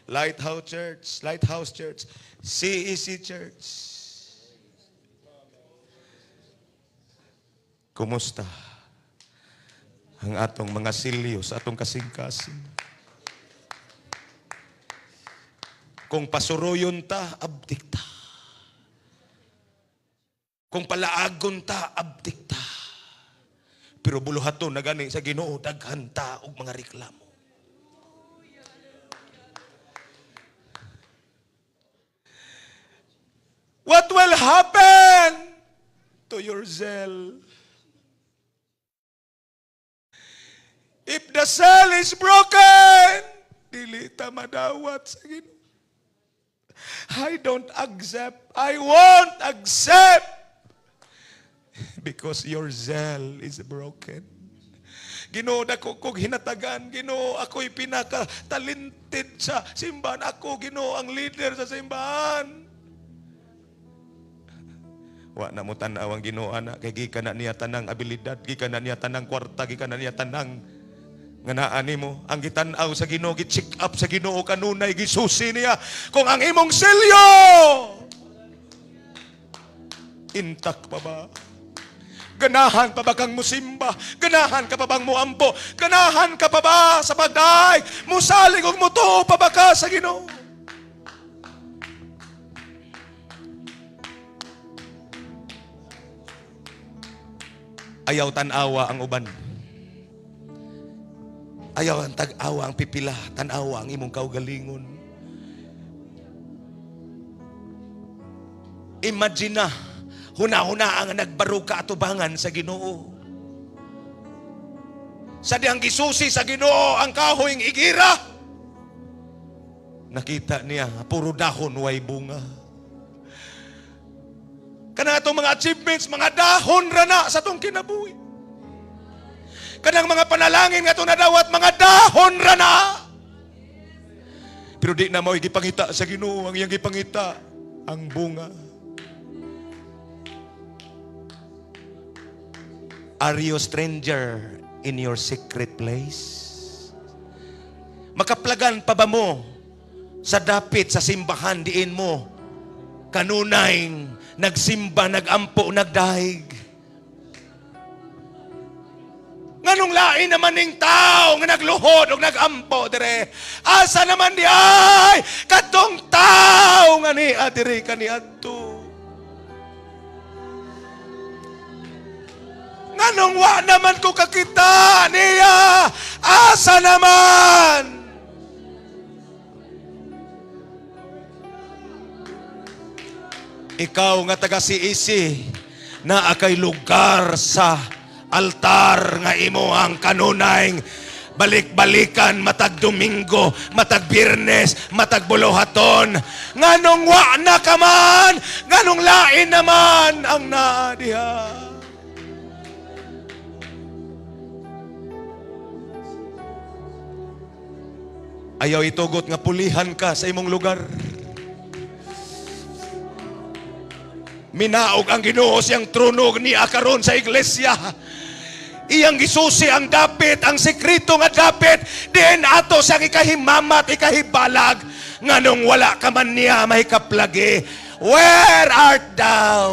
S1: Lighthouse Church, Lighthouse Church, CEC Church. Kumusta ang atong mga silyo sa atong kasing-kasing? Kung pasuruyon ta, abdik ta. Kung palaagon ta, abdik ta. Pero buluhaton na gani sa Ginoo, daghan ta og mga reklamo. What will happen to your zeal? If the cell is broken, dili ta madawat sa Ginoo. I don't accept. I won't accept. Because your zeal is broken. Ginoo, dako kog hinatagan. Ginoo, ako'y pinaka-talented sa simbahan. Ako, Ginoo, ang leader sa simbahan. Wa na mo tan-aw ang Ginoo ana kay gikan na niya tanang abilidad, gikan na niya tanang kwarta, gikan na niya tanang nga naa nimo. Ang gitan-aw sa Ginoo, gi-check up sa Ginoo kanunay, gisusi niya kung ang imong selyo intact pa ba? Ganahan pa ba kang musimba? Ganahan ka pa bang muampo? Ganahan ka pa ba sa pagdaig? Musalig og mutuo pa ba ka sa Ginoo? Ayaw tan-awa ang uban. Ayaw ang tag-awa ang pipila, tan-awa ang imong kaugalingon. Imagine na, huna-huna ang nagbaruka atubangan sa Ginoo. Sa dihang gisusi sa Ginoo ang kahoyng igira. Nakita niya, puro dahon way bunga. Kanang atong mga achievements, mga dahon ra na sa atong kinabuhi. Kanang mga panalangin nga atong nadawat, mga dahon ra na. Pero di na mao'y gipangita sa Ginoo, ang iyang gipangita ang bunga. Are you a stranger in your secret place? Makaplagan pa ba mo sa dapit sa simbahan diin mo? Kanunay nagsimba, nagampo, nagdahig. Nganong lain naman ning tao nga nagluhod og nagampo dire? Asa naman diay kadtong tao nga nia diri kaniadto? Nganong wa naman ko kakita niya? Asa naman? Ikaw nga taga CEC, naa kay lugar sa altar nga imo ang kanunay balik-balikan matag Domingo, matag Biyernes, matag Buluhaton. Nganong wa na ka man, nganong lain naman ang naa diha? Ayaw itugot nga pulihan ka sa imong lugar. Minaog ang Ginoo siyang trono niya karon sa iglesia. Iyang gisusi ang dapit, ang sekreto nga dapit, diin ato siyang ikahimamat, ikahibalag, nganong wala ka man niya mahikaplagi. Where art thou?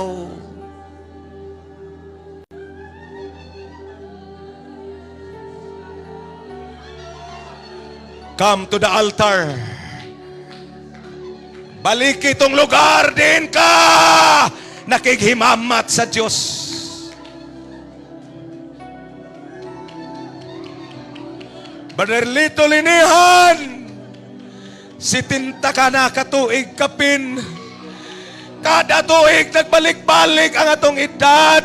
S1: Come to the altar. Balik itong lugar din ka nakighimamat sa Diyos. Brother Lito Linihan, 70 ka na katuig kapin. Kada tuig nagbalik-balik ang atong edad.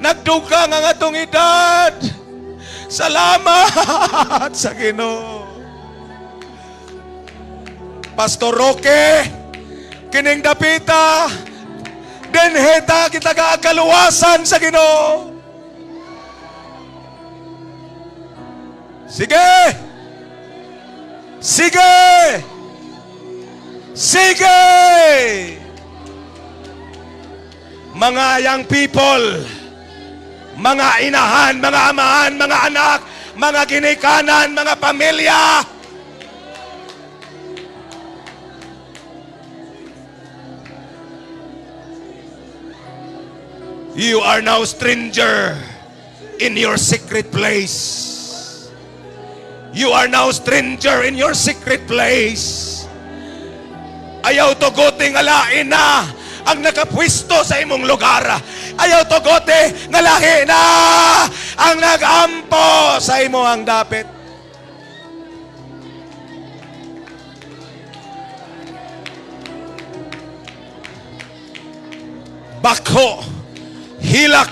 S1: Nagdugang ang atong edad. Salamat sa Ginoo. Pastor Roque, kining dapita, dinhita kita kaluwasan sa Ginoo. Sige! Sige! Sige! Mga young people, mga inahan, mga amahan, mga anak, mga ginikanan, mga pamilya, you are now stranger in your secret place. You are now stranger in your secret place. Ayaw tuguti nga lain na ang nakapwisto sa imong lugar. Ayaw tuguti nga lahi na ang nagampo sa imo ang dapit. Bakho, hilak,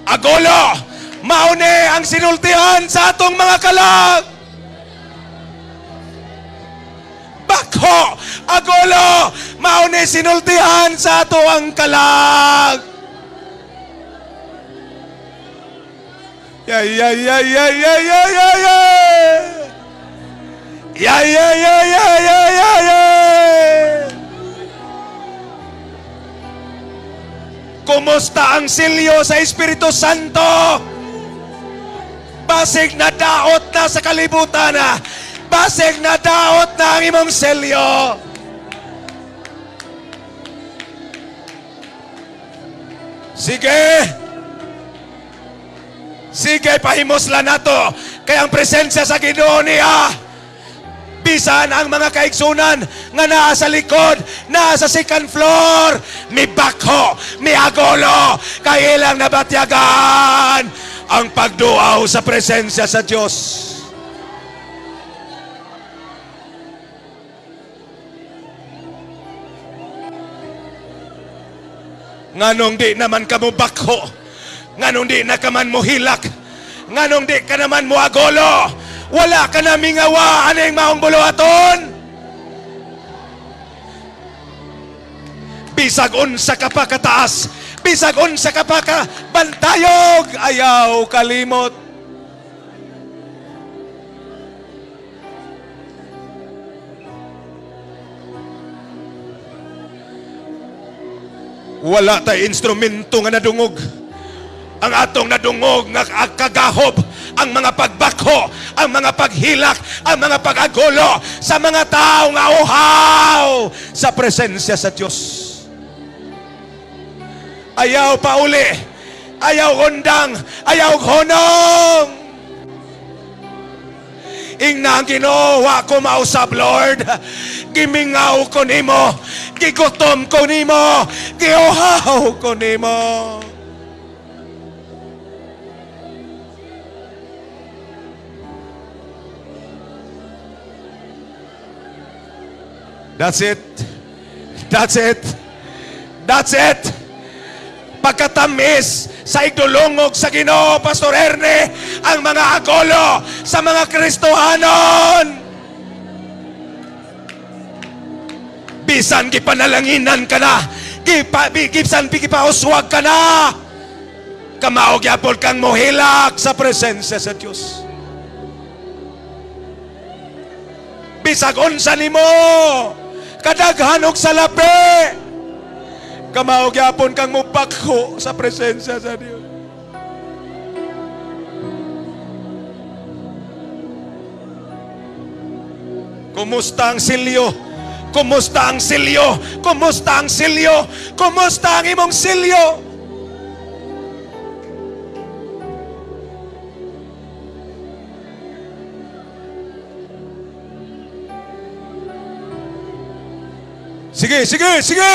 S1: agolo, maune ang sinultihan sa atong mga kalag. Bakho, agolo, maune sinultihan sa ato ang kalag. Ya ya ya ya ya ya ya ya. Ya ya ya ya ya ya ya. Kumusta ang selyo sa Espiritu Santo? Basig na daot na sa kalibutan na. Basig na daot na ang imong selyo. Sige! Sige, pahimuslan nato. Kaya ang presensya sa Ginoo niya. Bisan ang mga kaigsunan nga naa sa likod, naa sa second floor, mi bakho, mi agolo, kay ilang nabatyagan ang pagduaw sa presensya sa Dios. Nganong di naman ka mo bakho, nganong di na ka man mo hilak, nganong di ka naman mo agolo, wala ka na mingawa aning maong buluhaton. Bisag unsa ka pa kataas, bisag unsa ka pa ka bantayog, ayaw kalimot. Wala tay instrumento nga nadungog. Ang atong nadungog nga kagahob, ang mga pagbakho, ang mga paghilak, ang mga pag-agulo sa mga tao nga uhaw sa presensya sa Dios. Ayaw pauli. Ayaw undang, ayaw hunong. Ingna ang Ginoo, wa ko mausab, Lord. Gimingaw ko nimo, gigutom ko nimo, giuhaw ko nimo. That's it. That's it. That's it. Pagkatamis sa igdulungog sa Ginoo, Pastor Erne, ang mga agolo sa mga Kristohanon. Bisan gipanalanginan ka na, gibisan gipauswag ka na, kamao gyapon kang mohilak sa presensya sa Dios. Bisag unsa nimo, kadaghan og salapi, kamao gyapon kang mupakho sa presensya sa Dios. Kumusta ang silyo? Kumusta ang silyo? Kumusta ang silyo? Kumusta ang imong silyo? Sige, sige, sige!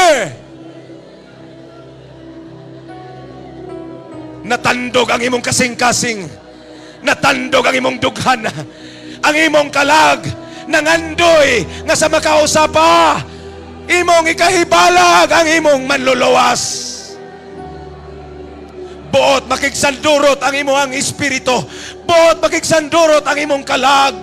S1: Natandog ang imong kasing-kasing. Natandog ang imong dughan. Ang imong kalag nangandoy nga sa makausa pa. Imong ikahibalag ang imong manluluwas. Buot makigsandurot ang imong espiritu. Buot makigsandurot ang imong kalag.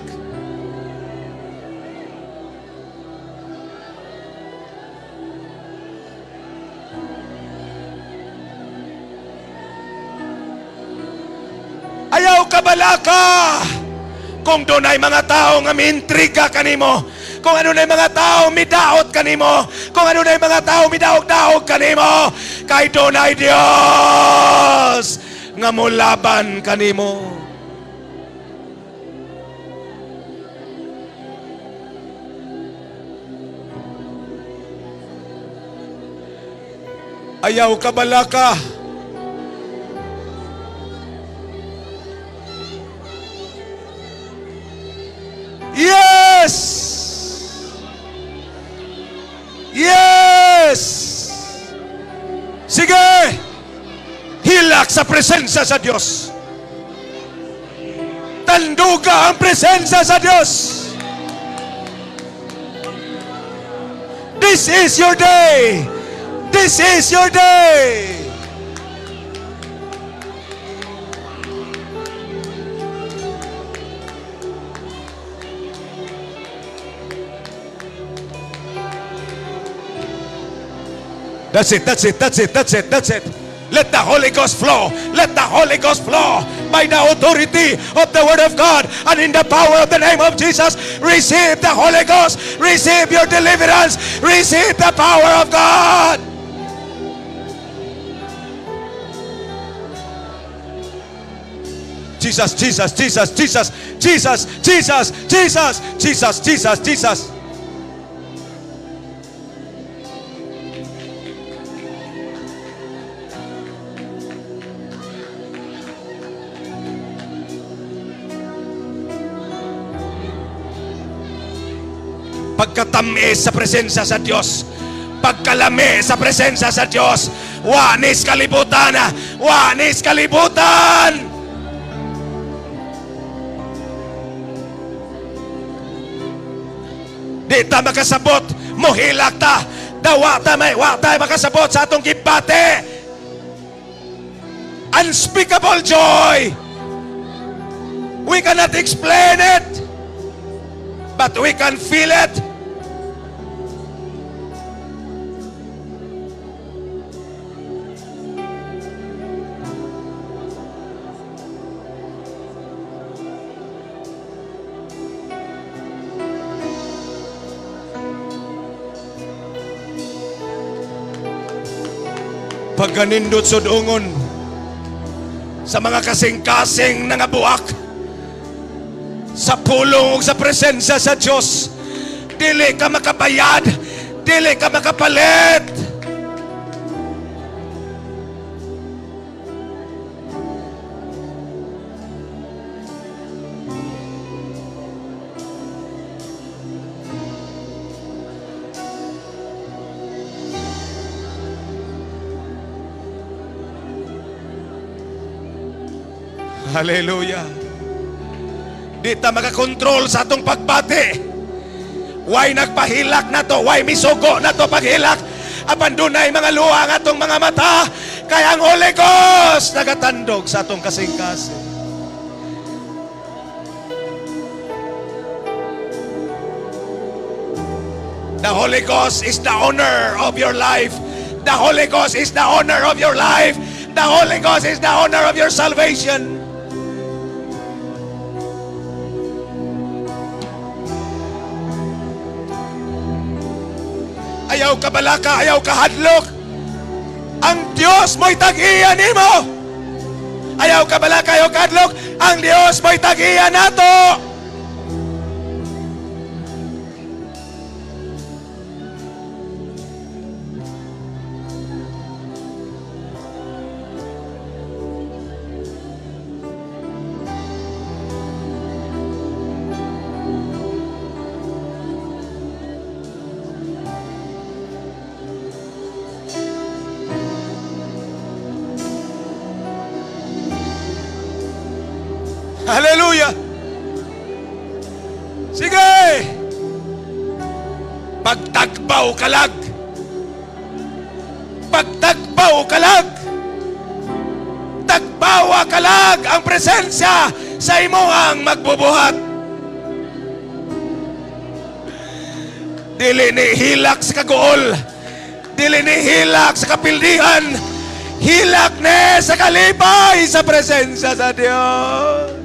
S1: Ayaw kabalaka kung dunay mga tao nga miintriga kanimo, kung ano na mga tao midaot kanimo, kung ano na mga tao midaog-daog kanimo, kay dunay Dios nga mulaban kanimo. Ayaw kabalaka. Yes! Yes! Sige! Hilak sa presensya sa Diyos. Tanduga ang presensya sa Diyos. This is your day. This is your day. That's it, that's it, that's it, that's it, that's it. Let the Holy Ghost flow. Let the Holy Ghost flow by the authority of the Word of God and in the power of the name of Jesus. Receive the Holy Ghost. Receive your deliverance. Receive the power of God. Jesus, Jesus, Jesus, Jesus, Jesus, Jesus, Jesus, Jesus, Jesus, Jesus. Pagkatamis sa presensya sa Dios, pagkalami sa presensya sa Dios, wanis kalibutan, wanis kalibutan. Di ta makasabot, mohilak ta, dawa ta may wa ta makasabot sa atong gibati. Unspeakable joy. We cannot explain it, but we can feel it. Pagkanindot sudungon sa mga kasing-kasing nga buak sa pulong ug sa presensya sa Dios, dili ka makabayad, dili ka makapalit. Hallelujah. Di ta makakontrol sa atong pagbati. Why nagpahilak na to? Why misugo na to paghilak? Apan dunay mga luha ang atong mga mata. Kay ang Holy Ghost nagatandog sa atong kasing-kasing. The Holy Ghost is the owner of your life. The Holy Ghost is the owner of your life. The Holy Ghost is the owner of your salvation. Ayaw ka balaka, ayaw ka hadlok. Ang Diyos mo'y tag-iya nimo. Ayaw ka balaka, ayaw ka hadlok. Ang Diyos mo'y tag-iya nato. Hallelujah! Sige! Pagtagbaw kalag! Pagtagbaw kalag! Tagbawa kalag ang presensya sa imuhang magbubuhat. Dili ni hilak sa kaguol. Dili ni hilak sa kapildihan. Hilak ni sa kalipay sa presensya sa Dios.